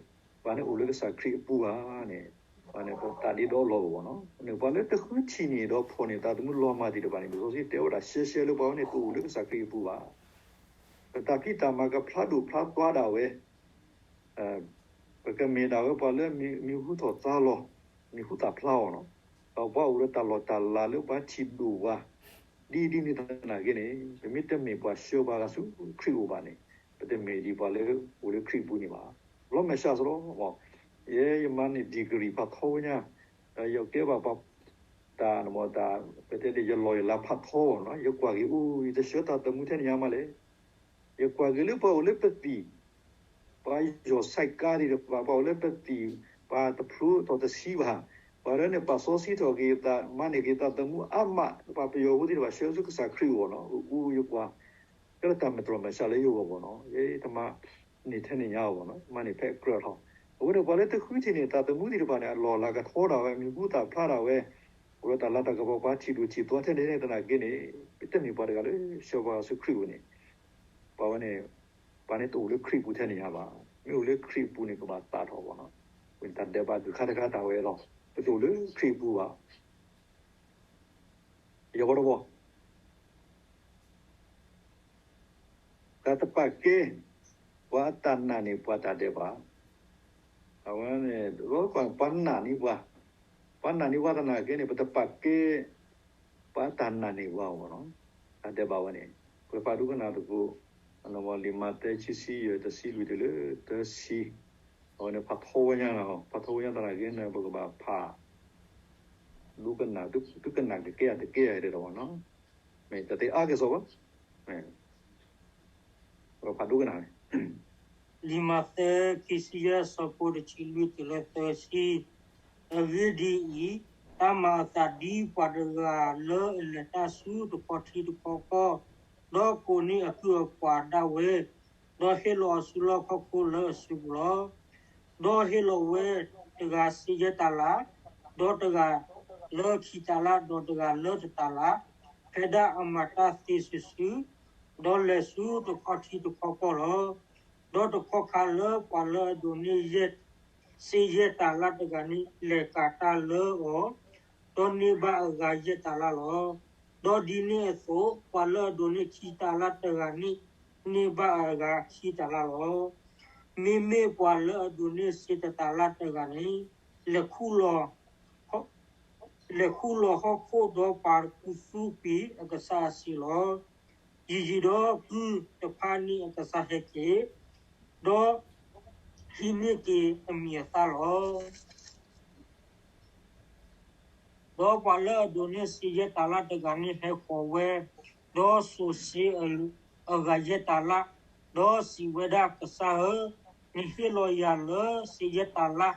ပှၤန့ၣ်အိၣ်လၢကစၢ်ခရံာ်အပူၤဧါန့ၣ်, ပှၤန့ၣ်ပသးဒ့ဒီလီၤဘၣ်နီၤ. ပှၤလၢတဃုထံၣ်န့ၢ်ဒီးဖီၣ်န့ၢ်သးသမူလီၤမၢ်သ့ၣ်တဖၣ်န့ၣ် လံာ်စီဆှံတဲဝဲဒၣ်ရှဲရှဲလၢပှၤဝဲန့ၣ်တအိၣ်လၢကစၢ်ခရံာ်အပူၤဘၣ်. ပတၢ်ဖံးတၢ်မၤကဖျါဒိၣ်ဖျါသွါဒၣ်ဝဲ, ပကမ့ၢ်ဒၣ်ဝဲပှၤလၢမံၤဟူထီၣ်သါလီၤ, မံၤဟူသၣ်ဖျါအီၤနီၤ, ဒီးပှၤအိၣ်ဒီးတၢ်လီၢ်တၢ်လၤလၢပှၤထံၣ်ဒိၣ်ပှၤ, ဒ်ဒ်န့ၣ်သနာ်က့န့ၣ် ပမ့ၢ်တမ့ၢ်ပှၤဆှၢပှၤဂၤဆူခရံာ်အိၣ်ဘၣ်န့ၣ်, ပတမ့ၢ်ဒ်ပှၤလၢအိၣ်လၢခရံာ်အပူၤန့ၣ်ဘၣ်. လီၤမဲာ်ဆှးစ့ၢ်ကီး, ယဲယမၤန့ၢ် degree ဖးထီဝဲညါ, ဒီးယကဲဘၣ်ပှၤ တၢ်နမီၤတၢ် ပတဲဒ်ယလီၢ်ယလၤဖးထီနီၤ, ယကွၢ်က့ၤအိၣ် ယတဆှၢတၢ်သမူထဲန့ၣ်ညါမးလဲၣ်. ယကွၢ်က့ၤလၢပှၤအိၣ်လၢပသံၣ်, ပှၤယီၢ်ဆဲးကါသ့ၣ်တဖၣ်, ပှၤအိၣ်လၢပသံၣ်, ပှၤတဖျိထီၣ်တဆံဘၣ်, ပှၤဒၢန့ၣ်ပာ်စီဆှံထီၣ်က့ၤသး, မၤန့ၢ်က့ၤသးသမူအါမး, ပှၤပယီၤဖိသ့ၣ်တဖၣ် ဆှၢဆူကစၢ်ခရံာ်အဂီၢ်နီၤ, အိၣ်ယကွၢ် ကဲလၢတၢ်မဲာ်တြီမဲာ်ဆှးလၢယဂီၢ်ဘၣ်နီၤ, ယတမၤန့ၢ်ထဲန့ၣ်ညါအဂီၢ်နီၤ, မၤန့ၢ်ဖဲအကြၢးထီၣ်. အဃိန့ၣ် ပှၤလၢတဃုထံၣ်န့ၢ်သးသမူသ့ၣ်တဖၣ်န့ၣ် အလီၢ်လၤကထီဒၣ်ဝဲ, မံၤဟူသၣ်ဖျါဒၣ်ဝဲ, အိၣ်ဒီးတၢ်လၤတၢ်ကပီၤ ပှၤထံၣ်ဒိၣ်ထံၣ်သွါထဲန့ၣ်သနာ်က့န့ၣ်, ပတမ့ၢ်ပှၤတဂၤလၢဆှၢပှၤဂၤဆူခရံာ်အပူၤန့ၣ်, ပှၤဝဲန့ၣ် ပှၤန့ၣ်တအိၣ်လၢခရံာ်အပူၤထဲန့ၣ်ညါဘၣ်. မ့ၢ်အိၣ်လၢခရံာ်အပူၤန့ၣ် ကဘၣ်သၣ်ထီၣ်ဘၣ်နီၤ, ဝဲန့ၣ်တၢ်ဒဲးဘးဒုးခါတခါတၢ်ဝဲလီၤ, ပတအိၣ်လၢခရံာ်အပူၤဘၣ်. ယဝီတဘီ တၢ်တပာ်ကဲ ပှၤအတၢ်နာ်န့ၢ်ပှၤတၢ်ဒဲးဘး, အဝဲန့ၣ် ပှၤနာ်န့ၢ်ပှၤ, ပှၤနာ်န့ၢ်ပှၤသနာ်က့န့ၣ် ပတပာ်ကဲ ပှၤအတၢ်နာ်န့ၢ်ပှၤအဂီၢ်နီၤ, တၢ်ဒဲးဘးဝဲန့ၣ်, ပဖးဒိကနၣ်သကိး လံာ်မးသဲ ခံဆံယဲၢ် တဆံလွံၢ်တုၤလၢသၢဆံ, အဝဲန့ၣ် ဖးထီဝဲညါ, ဖးထီဝဲညါသနာ်က့န့ၣ် ပကဘၣ်ဖး ဒိကနၣ် သုကနၣ်ကကဲဧါတကဲဧါဒ်ဒီးနီၤ, မ့ၢ်တသ့အါကစီၣ်ဘၣ်, ပဖးဒိကနၣ်န့ၣ်, လံာ်မးသဲ ခံဆံယဲၢ် အဆၢဖိတဆံလွံၢ်တုၤလၢသၢဆံ, အဂ့ၢ်ဒ်အံၤ, တၢ်မၤအသးဒ်ပှၤတဂၤလၢအလဲၤတၢ်ဆူတခီထံတခီကီၢ်, ဒီးကိးန့ၢ်အကုၢ်အပှၤဒၣ်ဝဲ, ဒီးဟ့ၣ်လီၤအစုလၢဟီၣ်ခိၣ်လၢအစုပူၤလီၤ. ဒီးဟ့ၣ်လီၤဝဲတဂၤစ့ယဲၢ်တၤလၣ်, ဒီးတဂၤလၢခံတၤလၣ်, ဒီးတဂၤလၢတတၤလၣ်, ဖဲဒၣ်အမၤတၢ်သ့စုာ်စုာ်, ဒီးလဲၤဆူတခီထံတခီကီၢ်လီၤ. ဒီးတခီခါလၢပှၤလၢအဒိးန့ၢ်ယဲၢ် စ့ယဲၢ်တၤလၣ်တဂၤန့ၣ် လဲၤကၤတၢ်လၢအီၤ, ဒီးန့ၢ်ဘၣ်အဂၤယဲၢ်တၤလၣ်လီၤ. ဒီးဒ်န့ၣ်အသိး, ပှၤလၢအဒိးန့ၢ်ခံတၤလၣ်တဂၤန့ၣ် န့ၢ်ဘၣ်အဂၤခံတၤလၣ်လီၤ. မ့မ့ၢ်ပှၤလၢအဒိးန့ၢ်စ့တတၤလၣ်တဂၤန့ၣ် လဲၤခူၣ်လီၤ လဲၤခူၣ်လီၤဟီၣ်ခိၣ်ဒီးပာ်ခူသူၣ်ကွံာ်အကစၢ်အစ့လီၤ. ယံာ်ယံာ်ဒီးကုၢ်တဖၣ်န့ၣ်အကစၢ်ဟဲက့ၤ, ဒီးဟံးန့ၢ်က့ၤအမံၤအသၣ်လီၤ. ဒီးပှၤလၢအဒိးန့ၢ်စ့ယဲၢ်တၤလၣ်တဂၤန့ၣ်ဟဲဃီၤဝဲ, ဒီးစိာ်စ့အဂၤယဲၢ်တၤလၣ်, ဒီးစံးဝဲဒၣ်, ကစၢ်ဧၢ, နဟ့ၣ်လီၤယၤလၢစ့ယဲၢ်တၤလၣ်,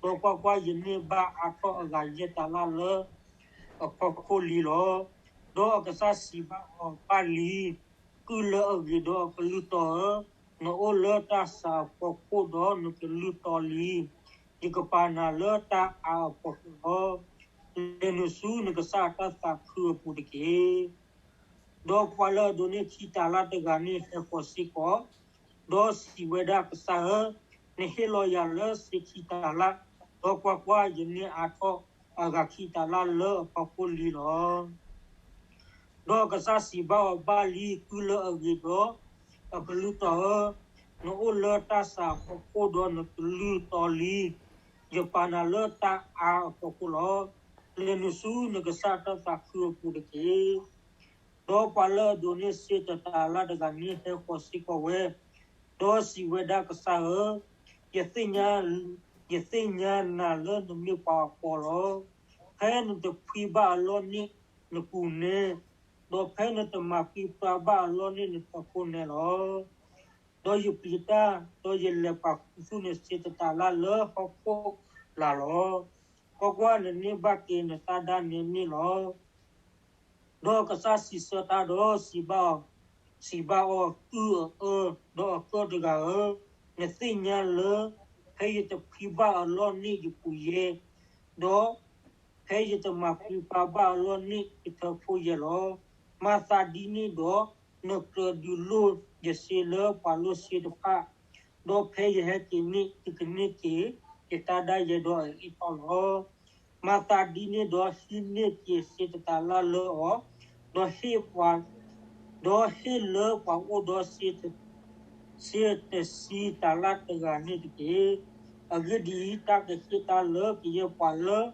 ဒီးကွၢ်ကွၢ်, ယန့ၢ်ဘၣ်အါထီၣ်အဂၤယဲၢ်တၤလၣ်လၢအဖီခိၣ်လံလီၤ. ဒီးအကစၢ်စံးဘၣ်အီၤ, ဘၣ်လံ, ကုၢ်လၢအဂ့ၤဒီးအကလုၢ်တီဧၢ, နအိၣ်လၢတၢ်ဆးအဖီခိၣ်ဒီးနကလုၢ်တီလံ. ယကပာ်နၤလၢတၢ်အါအဖီခိၣ်လီၤ. လဲၤနုာ်ဆူနကစၢ်အတၢ်သးခုအပူၤတက့ၢ်. ဒီးပှၤလၢအဒိးန့ၢ်ခံတၤလၣ်တဂၤန့ၣ်ဟဲဃီၤစ့ၢ်ကီး, ဒီးစံးဝဲဒၣ်, ကစၢ်ဧၢ, နဟ့ၣ်လီၤယၤလၢစ့ခံတၤလၣ်, ဒီးကွၢ်ကွၢ်, ယန့ၢ်အါထီၣ်အဂၤခံတၤလၣ်လၢအဖီခိၣ်လံလီၤ. ဒီးအကစၢ်စံးဘၣ်အီၤ, ဘၣ်လံ, ကုၢ်လၢအဂ့ၤဒီးအကလုၢ်တီဧၢ, နအိၣ်လၢတၢ်ဆးအဖီခိၣ်ဒီးနကလုၢ်တီလံ. ယပာ်နၤလၢတၢ်အါအဖီခိၣ်လီၤ. လဲၤနုာ်ဆူနကစၢ်တၢ်သးခုအပူၤတက့ၢ်. ဒီးပှၤလၢအဒိးန့ၢ်စ့တတၤလၣ်တဂၤန့ၣ်ဟဲဃီၤစ့ၢ်ကီးဝဲ, ဒီးစံးဝဲဒၣ်, ကစၢ်ဧၢ, ယသ့ၣ်ညါ, ယသ့ၣ်ညါနၤလၢနမ့ၢ်ပှၤအကီလီၤ. ဖဲနတဖှံဘၣ်အလီၢ်န့ၣ်နကူးနဲ, ဒီးဖဲနတမၤဃံပှၤဘၣ်အလီၢ်န့ၣ်နထီၣ်ခိၣ်နဲလီၤ. ဒီးယပျံၤတၢ်, ဒီးယလဲၤပာ်ခူသူၣ်နစ့တတၤလၣ်လၢဟီၣ်ခိၣ်လာ်လီၤ. ကွၢ်ကွၢ်, နန့ၢ်ဘၣ်က့ၤနတၢ်ဒၣ်နဲန့ၣ်လီၤ. ဒီးကစၢ်စံးဆၢတၢ်ဒီးစံးဘၣ်အီၤ, စံးဘၣ်အီၤ, ကုၢ်အအၢ, ဒီးအကၢၣ်တဂၤဧၢ, နသ့ၣ်ညါလၢ ဖဲယတဖှံဘၣ်အလီၢ်န့ၣ်ယကူးယဲ, ဒီး ဖဲယတမၤပြံပြါဘၣ်အလီၢ်န့ၣ် ယထၢဖှိၣ်ယဲလီၤ. မၤသးဒ်န့ၣ်ဒီး နကြၢးဒုးလိၢ်ယစ့လၢပှၤလိၢ်စ့တဖၣ်, ဒီးဖဲယဟဲက့ၤန့ၣ် ယကန့ၢ်က့ၤ ယတၢ်ဒၣ်ယဲဒီးအအ့ၣ်ထီၣ်လီၤ. မၤသးဒ်န့ၣ်ဒီး ဟံးန့ၢ်က့ၤစ့တတၤလၣ်လၢအီၤ, ဒီးဟ့ၣ်ပှၤ, ဒီးဟ့ၣ်လၢပှၤအိၣ်ဒီးစ့ စ့တဆံတၤလၣ်တဂၤန့ၣ်တက့ၢ်. အဂ့ၢ်ဒ်အံၤ, တၢ်ကဟ့ၣ်တၢ်လၢကယဲၢ်ပှၤလၢ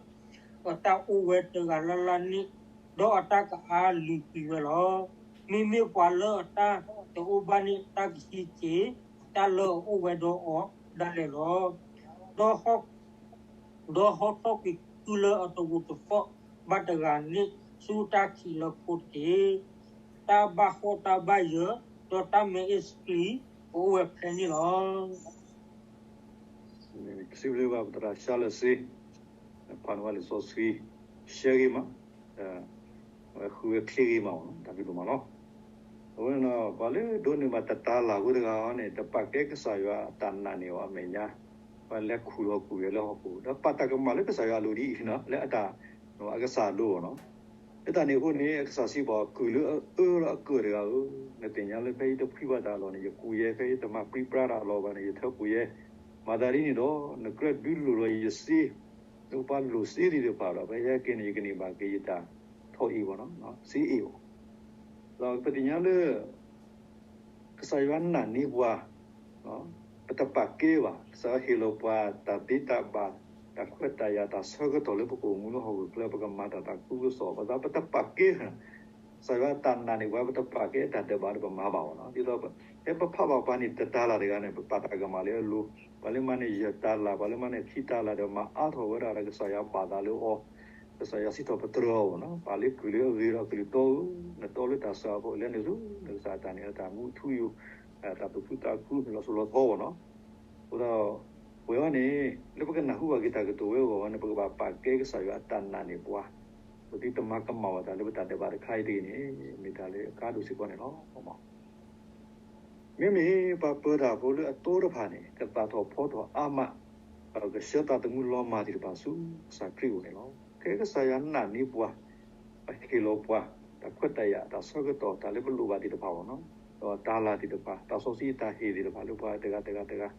အတၢ်အိၣ်ဝဲတဂၤလၢ်လၢ်န့ၣ်, ဒီးအတၢ်ကအါလုၢ်ကွံာ်ဝဲလီၤ. မ့မ့ၢ်ပှၤလၢအတၢ်တအိၣ်ဘၣ်န့ၣ် တၢ်ကဟံးက့ၤတၢ်လၢအအိၣ်ဝဲဒီးအီၤဒၣ်လဲာ်လီၤ. ဒီးဟီၣ် ဒီးဟီထီၣ်ကွံာ်ကုၢ်လၢအတဝူးတသီၣ်ဘၣ်တဂၤန့ၣ် ဆူတၢ်ခံးလၢခိတက့ၢ်. တၢ်ဘၣ်ဟီၣ်တၢ်ဘၣ်ယၢၤ ဒီးတၢ်မဲအ့ၣ်စပံး ကအိၣ်ဝဲဖဲန့ၣ်လီၤ. စံးဘျုးဘၣ်ပသရၣ်စၢ်လၢစ့ ဖးန့ၢ်ဝဲလံာ်စီဆှံ ရှဲဂ့ၤမး, အဝဲဃုဝဲချ့ဂ့ၤမးအီၤ တၢ်ဘျုးဒိၣ်မးလီၤ. အဝဲန့ၣ် ပှၤလၢဒိးန့ၢ်ဘၣ်တတၤလၢ်ဖိတဂၤအံၤန့ၣ် တပာ်ကဲကစၢ်ယွၤအတၢ်နာ်န့ၢ်အီၤအမဲာ်ညါ, ပှၤလဲၤခူၣ်လီၤကွံာ်ဝဲလၢဟီၣ်ခိၣ် ဒီးပာ်တၢ်ကမၣ်လၢကစၢ်ယွၤအလိၤဒ်အံၤ, လၢအတၢ်အကစၢ်အလိၤအီၤလီၤ. လၢတၢ်န့ၣ်အဃိန့ၣ် ကစၢ်စံးဘၣ်အီၤ ကုၢ်လၢအအၢဒီးအကၢၣ်တဂၤဧၢ, နသ့ၣ်ညါလၢဖဲယတဖှံဘၣ်တၢ်အလီၢ်န့ၣ် ယကူးယဲ, ဖဲယတမၤပြံပြါတၢ်အလီၢ်ဘၣ်န့ၣ် ယထၢဖှိၣ်ယဲ, မၤသးဒ်န့ၣ်ဒီး နကြၢးဒုးလိၢ်လီၤယစ့ လၢပှၤလိၢ်စ့သ့ၣ်တဖၣ်ဒီး ဖဲယဟဲက့ၤန့ၣ် ယကန့ၢ်ဘၣ်က့ၤယတၢ်ထီၣ်အ့ၣ်အီၤ, စ့အ့ၣ်အီၤ. ဒီးပသ့ၣ်ညါလၢ ကစၢ်ယွၤနာ်န့ၢ်ပှၤ, ပတပာ်ကဲဘၣ်, ကစၢ်ယွၤဟ့ၣ်လီၤပှၤတၢ်သ့တၢ်ဘၣ်, တၢ်ခွဲးတၢ်ယာ် တၢ်ဆၢကတီၢ်လၢပကအိၣ်မူလၢဟီၣ်ခိၣ်ချၢ ပကမၤတၢ်သးခုကစီၣ်, ဘၣ်ဆၣ်ပတပာ်ကဲ, ကစၢ်ယွၤတၢ်နာ်န့ၢ်ပှၤ ပတပာ်ကဲတၢ်ဒဲးဘးဒီးပမၤဘၣ်အီၤလီၤ. ဒ်သိး ဖဲပဖးဘၣ်ပှၤန့ၢ်တတၤလၢ်တဂၤန့ၣ် ပပာ်တၢ်ကမၣ်လၢအလိၤ, ပှၤလၢမၤန့ၢ်ယဲၢ်တၤလၢ်, ပှၤလၢမၤန့ၢ်ခံတၤလၢ်ဒီးမၤအါထီၣ်ဝဲဒၣ်ဒီး ကစၢ်ယွၤဘၣ်သးလၢအီၤ, ကစၢ်ယွၤစံးထီၣ်ပတြၢၤအီၤ, ပာ်လၢကုၢ်လၢအဂ့ၤဒီးကလုၢ်တီဧၢ, နတီလၢတၢ်စၢ်အဖီခိၣ် လဲၤနုာ်ဆူနကစၢ်တၢ်န့ၣ် တၢ်မူထူယိာ်, တၢ်သူၣ်ခုသးခု လီၤစိၤလီၤထီအီၤလီၤ. အဃိဒီး ပဝဲန့ၣ် လၢပကနၢ်ဟူဘၣ်က့ၤတၢ်ကတိၤဝဲအဂီၢ်န့ၣ် ပကဘၣ်ပာ်ကဲကစၢ်ယွၤအတၢ်နာ်န့ၢ်ပှၤ, ပသုတမၤကမၣ်ဘၣ်တၢ်လၢပတၢ်ဒဲးဘးတခါအံၤတဂ့ၤန့ၣ် မ့ၢ်တၢ်လၢအကါဒိၣ်စ့ၢ်ကီးန့ၣ်လီၤ. မ့မ့ၢ်ပှၤပၢၤတၢ်ဖိလၢအတီတဖၣ်န့ၣ် ကသၣ်ထီၣ်ဖီထီၣ်အါမး, ဒီးကဆှၢသးသမူလီၤမၢ်သ့ၣ်တဖၣ်ဆူကစၢ်ခရံာ်အအိၣ်န့ၣ်လီၤ. ကဲကစၢ်ယွၤနာ်န့ၢ်ပှၤ, ပဟ့ၣ်လီၤပှၤ တၢ်ခွဲးတၢ်ယာ် တၢ်ဆၢကတီၢ် တၢ်လၢပလိၣ်ဘၣ်သ့ၣ်တဖၣ်အီၤ, ဒီးတၤလၢ်သ့ၣ်တဖၣ် တၢ်စီဆှံတၢ်ဟ့ၣ်သ့ၣ်တဖၣ်လၢပှၤတဂၤတဂၤတဂၤ,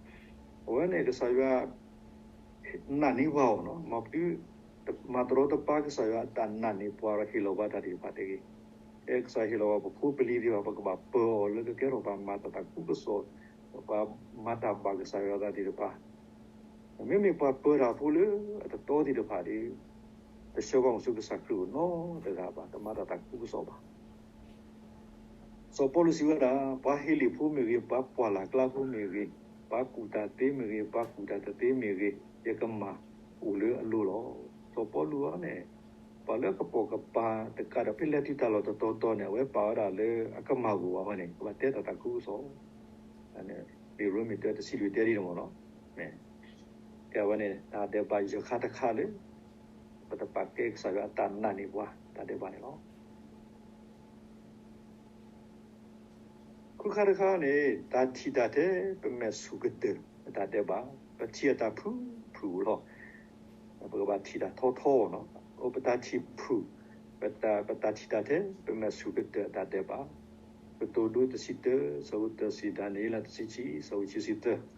အဝဲန့ၣ်ကစၢ်ယွၤ နာ်န့ၢ်ပှၤအီၤ, မၤပတုာ် မၤတရီတပါကစၢ်ယွၤအတၢ်နာ်န့ၢ်ပှၤဒီးဟ့ၣ်လီၤပှၤတၢ်သ့ၣ်တဖၣ်တဂ့ၤ. ကဲကစၢ်ဟ့ၣ်လီၤပှၤပဖိပလံၤသ့ၣ်တဖၣ် ပကဘၣ်ပၢၤအီၤလၢကကဲထီၣ်ပှၤမၤတၢ်သးခုကစီၣ်, ပှၤမၤတၢ်ဘၣ်ကစၢ်ယွၤအသးသ့ၣ်တဖၣ်, မ့မ့ၢ်ပှၤပၢၤတၢ်ဖိလၢအတတီသ့ၣ်တဖၣ်ဒီး တဆှၢပှၤမၤဆူကစၢ်ခရံာ်အအိၣ်နီတဂၤဘၣ်, တမၤတၢ်သးခုကစီၣ်ဘၣ်. စီၤပီလူးစံးဝဲဒၣ်, ပှၤဟ့လ့ၣ်ဖိမ့ၢ်ဂ့ၤ, ပှၤပှၢ်လၢ်ကျါဖိမ့ၢ်ဂ့ၤ, ပှၤကူၣ်တၢ်သ့မ့ၢ်ဂ့ၤ, ပှၤကူၣ်တၢ်တသ့မ့ၢ်ဂ့ၤ, ယကမၤအိၣ်လၢအလိၤလီၤ. စီၤပီလူးန့ၣ် ပှၤလၢအကပိာ်ကပၤတကးဒီး ဖဲလဲၤတုၤတၢ်လီၢ်တတီၤတီၤန့ၣ် အဝဲပာ်ဝဲဒၣ်လၢအကမၤဂိၢ်ဘၣ်ဝဲန့ၣ် ကဘၣ်တဲတၢ်သးခုကစီၣ်, လံာ်ရိမ့ၤတၢတဆံလွံၢ်တဲဒ်န့ၣ်မ့ၢ်နီၤ, ကဲဝဲန့ၣ် တၢ်ဒဲးဘးယဲၢ်ခါတခါလၢ ပတပာ်ကဲကစၢ်ယွၤအတၢ်နာ်န့ၢ်ပှၤ တၢ်ဒဲးဘးန့ၣ်လီၤ. ဃုခါတခါန့ၣ် တၢ်ထံၣ်တၢ်ထဲပမဲာ်ဆူၣ်ကတၢၢ် ပတၢ်ဒဲးဘး, ပထံၣ်အတၢ်ဖုၣ်ဖုၣ်လီၤ, ပကဘၣ်ထံၣ်တၢ်ထီထီနီၤ, အိၣ်ပတၢ်ထံၣ်ဖုၣ်, ပတၢ်, ပတၢ်ထံၣ်တၢ်ထဲပမဲာ်ဆူၣ်ကတၢၢ်အတၢ်ဒဲးဘး, ကတိၤဒိတဆံတၢ ဆၢဖိသၢဆံ, ဒၤနံးယ့လးတဆံခံ ဆၢဖိခံဆံသၢ.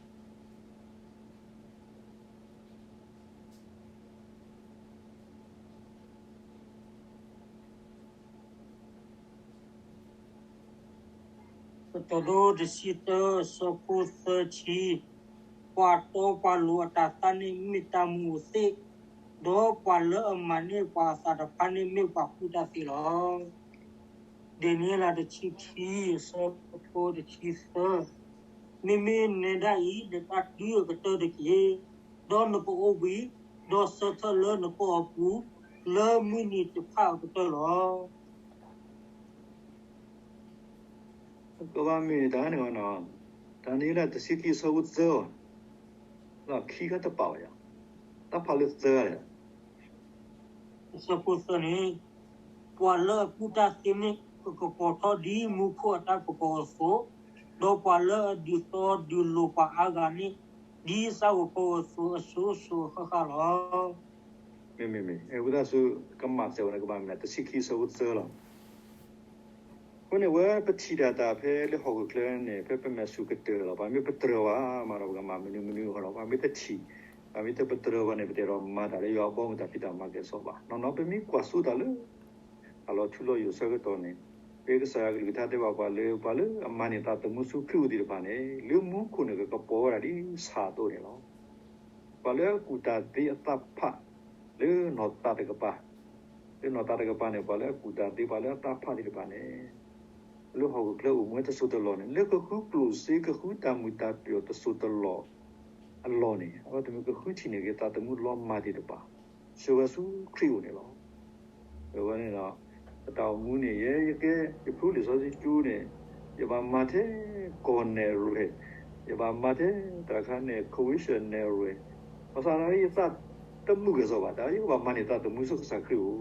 ကတိၤဒိတဆံတၢ ဆၢဖိသၢဆံ, ပှၤတီပှၤလိၤအတၢ်သၣ်န့ၣ်မ့ၢ်တၢ်မူအသ့ၣ်, ဒီးပှၤလၢအမၤန့ၢ်ပှၤအသးတဖၣ်န့ၣ်မ့ၢ်ပှၤကူၣ်တၢ်သ့လီၤ. ဒၤနံးယ့လးတဆံခံ ဆၢဖိတဆံသၢ, မ့မ့ၢ်နဲဒၣ်အံၤ နတၢ်တုၤအကတၢၢ်တက့ၢ်, ဒီးနကအိၣ်ဘှံး, ဒီးဆၢထၢၣ်လၢနပီၢ်အပူၤ လၢမုၢ်နံၤတဖၣ်အကတၢၢ်လီၤ. ကဘၣ်မ့ၢ်တၢ်န့ၣ်, ဒၤနံးယ့လးတဆံခံ ဆၢဖိသၢ, လီၢ်ခံခါတပာ်ဘၣ်ယၤ, တၢ်ဖးလၢသၢလဲၣ်, ဆၢဖိသၢန့ၣ် ပှၤလၢအကူၣ်တၢ်သ့န့ၣ် ကကပီၤထီၣ်ဒ်မူခိၣ်အတၢ်ကပီၤအသိး, ဒီးပှၤလၢအဒုးတီဒုးလိၤပှၤအါဂၤန့ၣ် ဒ်ဆၣ်ဂီၤဖီအသိးအစိၤစိၤအဃၣ်ဃၣ်လီၤ. မ့မ့ၢ် မ့မ့ၢ် ဝံသးစူၤ ကမၣ်စဲးဝဲန့ၣ် ကဘၣ်မ့ၢ်တဆံခံဆၢဖိသၢလီၤ. အဃိန့ၣ် ဝဲပထံၣ်ဒၣ်တၢ်ဖဲလၢဟီၣ်ခိၣ်ချၢန့ၣ် ဖဲပမဲာ်ဆူၣ်ကတၢၢ်လီၤ. ပှၤမ့ၢ်ပတြၢၤဘၣ်မးဒီး ပကမၤမနုၤမနုၤဃီဒီး ပှၤမ့ၢ်တထံၣ်, ပှၤမ့ၢ်တပတြၢၤဘၣ်န့ၣ် ပတအဲၣ်ဒိးမၤတၢ်လၢယွၤအဘီအမုၢ်တၢ်ဖံးတၢ်မၤကဲၣ်ဆိးဘၣ်. နီၢ်နီၢ် ပမ့ၢ်ကွၢ်စိတၢ်လၢ အလီၤထူလီၤယိာ်အဆၢကတီၢ်န့ၣ်, ဖဲကစၢ်ယွၤကလုၢ်ကထါတဲဘၣ်ပှၤလၢ ပှၤလၢအမၤန့ၢ်သးသမူဆူခရံာ်အအိၣ်သ့ၣ်တဖၣ်န့ၣ် လၢမူခိၣ်န့ၣ် ကကပီၤဝဲဒၣ်ဒ်ဆၣ်အသိးန့ၣ်လီၤ. ပှၤလၢအကူၣ်တၢ်သ့အသးဖး လၢနီၢ်သးတကပၤ, လၢနီၢ်သးတကပၤန့ၣ် ပှၤလၢအကူၣ်တၢ်သ့ ပှၤလၢအသးဖးသ့ၣ်တဖၣ်န့ၣ် လၢဟီၣ်ခိၣ်ချၢအိၣ်မူဝဲတစိၢ်တလီၢ်န့ၣ် လၢကဃုကျိၣ်စ့ ကဃုတၢ်မုာ်တၢ်ပျီၣ်တစိၢ်တလီၢ်အလီၢ်န့ၣ် အဝဲသ့ၣ်မ့ၢ်ကဃုထံၣ်န့ၢ်က့ၤသးသမူလီၤမၢ်သ့ၣ်တဖၣ် ဆှၢဝဲဆူခရံာ်အအိၣ်န့ၣ်လီၤ. အဝဲန့ၣ်ဒီး ပတၢ်အိၣ်မူန့ၣ် ယဲယကဲ ယဖုလံာ်စီဆှံကၠိန့ၣ် ယဘၣ်မၤထဲကီၢ်နဲၣ်ရွဲၣ်, ယဘၣ်မၤထဲတၢ်ခါန့ၣ် ခဝ့ၡၢၣ်နဲၣ်ရွဲၣ်, ဘၣ်ဆၣ်သနာ်က့ ယသးတမုာ်ကဲၣ်ဆိးဘၣ် တၢ်ယကဘၣ်မၤန့ၢ်သးသမူဆူကစၢ်ခရံာ်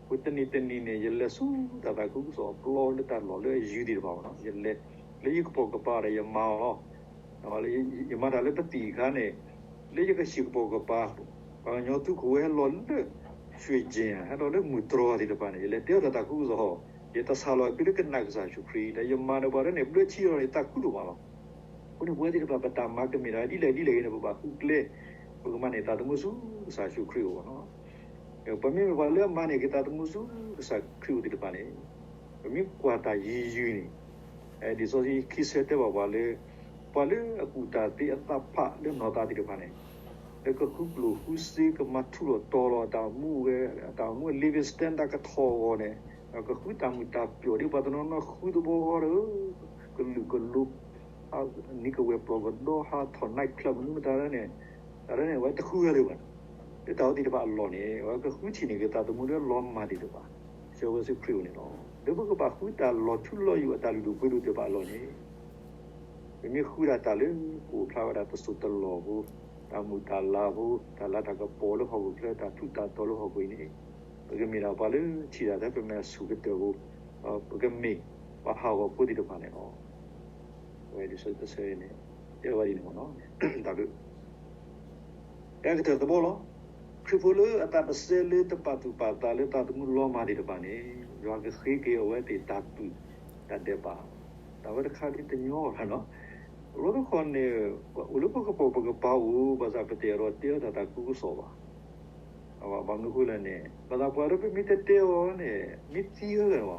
အအိၣ်, ပတနံၤတနံၤန့ၣ် ယလဲၤဆူတၢ်သးခုကစီၣ်အပျီလၢတၢ်လီၢ်လၢအယုၢ်သ့ၣ်တဖၣ်ဘၣ်နီၤ ယလဲၤ လၢယကပိာ်ကပၤဒီးယမၤအီၤလီၤ. ယမၤတၢ်လၢပသံၣ်အခါန့ၣ် လၢယကဟံၣ်ကပိာ်ကပၤ ပှၤကညီသူခိၣ်ဝဲဟဲလီၤလၢ ရွှေကျင် ဟဲလီၤလၢမုၢ်တြီၤသ့ၣ်တဖၣ်န့ၣ် ယလဲၤတဲအီၤတၢ်သးခုကစီၣ် ယတဆၣ်လီၤဖဲလၢကနၣ်ကစၢ်ယ့ၣ်ၡူးခရံာ် ဒီးယမၤဒီးပှၤဒၣ်န့ၣ် ဘျၢထံလီၤန့ၣ် သးခုဒိၣ်မးလီၤ. အဃိန့ၣ် ပဝဲသ့ၣ်တဖၣ် ပတၢ်မၤကမ့ၢ်ဒၣ်ဒ်လဲၣ်ဒ်လဲၣ်ဂ့ၤန့ၣ် ပဘၣ်ဃုကျဲ ပကမၤန့ၢ်သးသမူဆူကစၢ်ယ့ၣ်ၡူးခရံာ်အအိၣ်နီၤ. ပမ့မ့ၢ်ပှၤလၢအမၤန့ၢ်က့ၤသးသမူဆူကစၢ်ခရံာ်အအိၣ်သ့ၣ်တဖၣ်န့ၣ် ပမ့ၢ်ကွၢ်တၢ်ယံၤယံၤန့ၣ် ဒ်စီဆှံခံဆၢတဲဘၣ်ပှၤလၢ ပှၤလၢအကူၣ်တၢ်သ့အသးဖးလၢနီၢ်သးသ့ၣ်တဖၣ်န့ၣ် လၢကဃုကျိၣ်ဃုစ့ ကမၤထူးထီၣ်တီၤလီၤအတၢ်အိၣ်မူဝဲ အတၢ်အိၣ်မူအ living standard ကထီၣ်အဂီၢ်န့ၣ် ကဃုတၢ်မုာ်တၢ်ပျီၣ်ဒ်ပှၤတနီၤနီၤဃုသဘီဃီဒီး ကလုာ်ကလိၤ နံၤကဝဲၢ်ပျီၢ်ကဒီ ဟးထီၣ် night club မနုၤမတၤန့ၣ် တၢ်န့ၣ် အဝဲတဃုဝဲလၢၤဘၣ်. လၢတၢ်ဝဲသ့ၣ်တဖၣ်အလီၢ်န့ၣ် အဝဲကဃုထံၣ်န့ၢ်က့ၤသးသမူလၢလီၤမၢ်သ့ၣ်တဖၣ် ဆှၢဝဲဆူခရံာ်အအိၣ်န့ၣ်လီၤ. လၢပကဘၣ်ဃုတၢ်လီၤထူလီၤယိာ်အတၢ်လုၢ်ဒိၣ်ပှ့ၤဒိၣ်သ့ၣ်တဖၣ်အလီၢ်န့ၣ် ပမ့ၢ်ဃုဒၣ်တၢ်လၢကအိၣ်ဖျါဝဲဒၣ်တစိၢ်တလီၢ်ဖိ, တၢ်မုာ်တၢ်လၤဖိ, တၢ်လၤတၢ်ကပီၤလၢဟီၣ်ခိၣ်ချၢ တၢ်ထူးတၢ်တီၤလၢဟီၣ်ခိၣ်အံၤန့ၣ် ပကမ့ၢ်ဒၣ်ပှၤလၢထံၣ်ဒၣ်ထဲပမဲာ်ဆူၣ်ကတၢၢ်ဖိ, ပကမ့ၢ်ပှၤဟးဂီၤဖိသ့ၣ်တဖၣ်န့ၣ်လီၤ. ဝဲဒ်ဆၢတဆၢအံၤန့ၣ် တဲဝဲဒ်န့ၣ်မ့ၢ်နီၤ တၢ်ဘျုး ကဲကတၢၢ်တဘီလီၤ. ခရံာ်ဖိလၢအသးတစဲလၢတပာ်သူၣ်ပာ်သးလၢသးသမူလီၤမၢ်သ့ၣ်တဖၣ်န့ၣ် ယွၤကဃ့က့ၤအဝဲသ့ၣ်တၢ်သူၣ်တၢ်ဒဲးဘး, တၢ်ဝဲတခါဒ်တညီဘၣ်နီၤ. လီတခီန့ၣ် အိၣ်လၢပကပိာ်ပကပၤအိၣ် ဘၣ်ဆၣ်ပတအဲၣ်ဒိးတဲအီၤတၢ်သးခုကစီၣ်ဘၣ်. ဘၣ်မနုၤဃိလဲၣ်န့ၣ် ဘၣ်သးပှၤလၢပမ့ၢ်တဲတဲအီၤန့ၣ် မ့ၢ်သံဝဲန့ၣ်လီၤ.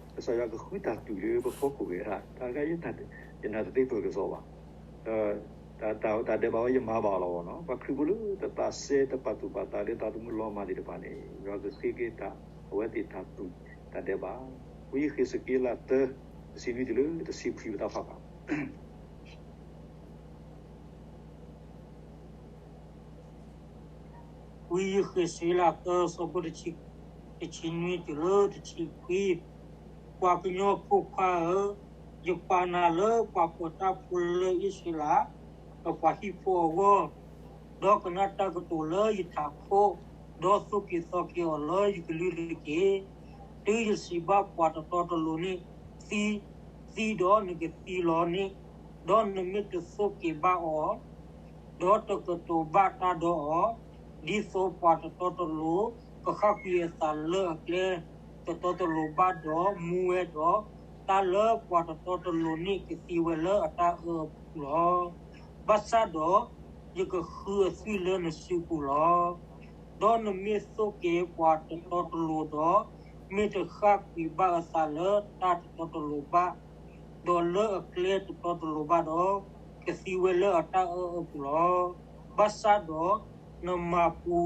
ကစၢ်ယွၤကဃုတၢ်တူၢ်လၢပဖီခိၣ်ဂ့ၤဒၣ် တၢ်တခါ ယနာ်တသ့ပၢၢ်ကစီၣ်ဘၣ်. တၢ်တၢ်တၢ်ဒဲးဘးဝဲယမၤဘၣ်အီၤလီၤနီၤ. ပှၤခရံာ်ဖိလၢတသးစဲတပာ်သူၣ်ပာ်သးလၢသးသမူလီၤမၢ်သ့ၣ်တဖၣ်န့ၣ် ယွၤကဃ့က့ၤတၢ်အဝဲသ့ၣ်တၢ်သူၣ်တၢ်ဒဲးဘး. ဝံယဃ့းစက့လးသၢ တဆံနွံတုၤလၢတဆံခွံပသးဖးဖး ဝံယဃ့းစက့လးသၢ ဆၢဖိတဆံ တဆံနွံတုၤလၢတဆံခွံ. ပှၤကညီဖိခွါဧၢ, ယပာ်နၤလၢပှၤဖှီၣ်တၢ်ဖိလၢအံၣ်စရ့လး အပှၤဟံၣ်ဖိအဂီၢ်, ဒီးကနၣ်တၢ်ကတိၤလၢယထးခိၣ်, ဒီးသိၣ်က့ၤသီက့ၤအီၤလၢယကလုၢ်တက့ၢ်. တုၤယစံးဘၣ်ပှၤတတီတလိၤန့ၣ်, သံ, သံဒီးနကသံလီၤန့ၣ်, ဒီးနမ့ၢ်တသိၣ်က့ၤဘၣ်အီၤ ဒီးတကတိၤဘၣ်တၢ်ဒီးအီၤ, ဒ်သိးပှၤတတီတလိၤ ကဃၣ်ကွံာ်အသးလၢအကျဲတတီတလိၤဘၣ်ဒီးမူဝဲဒီး, တၢ်လၢပှၤတတီတလိၤန့ၣ်ကသံဝဲလၢအတၢ်အၢအပူၤလီၤ. ဘၣ်ဆၣ်ဒီး ယကဃုအသွံၣ်လၢနစုပူၤလီၤ. ဒီးနမ့ၢ်သိၣ်က့ၤပှၤတတီတလိၤဒီး, မ့ၢ်တဃၣ်ကွံာ်ဘၣ်အသးလၢတၢ်တတီတလိၤဘၣ်, ဒီးလၢအကျဲတတီတလိၤဘၣ်ဒီး, ကသံဝဲလၢအတၢ်အၢအပူၤလီၤ. ဘၣ်ဆၣ်ဒီး နမၤပူၤ,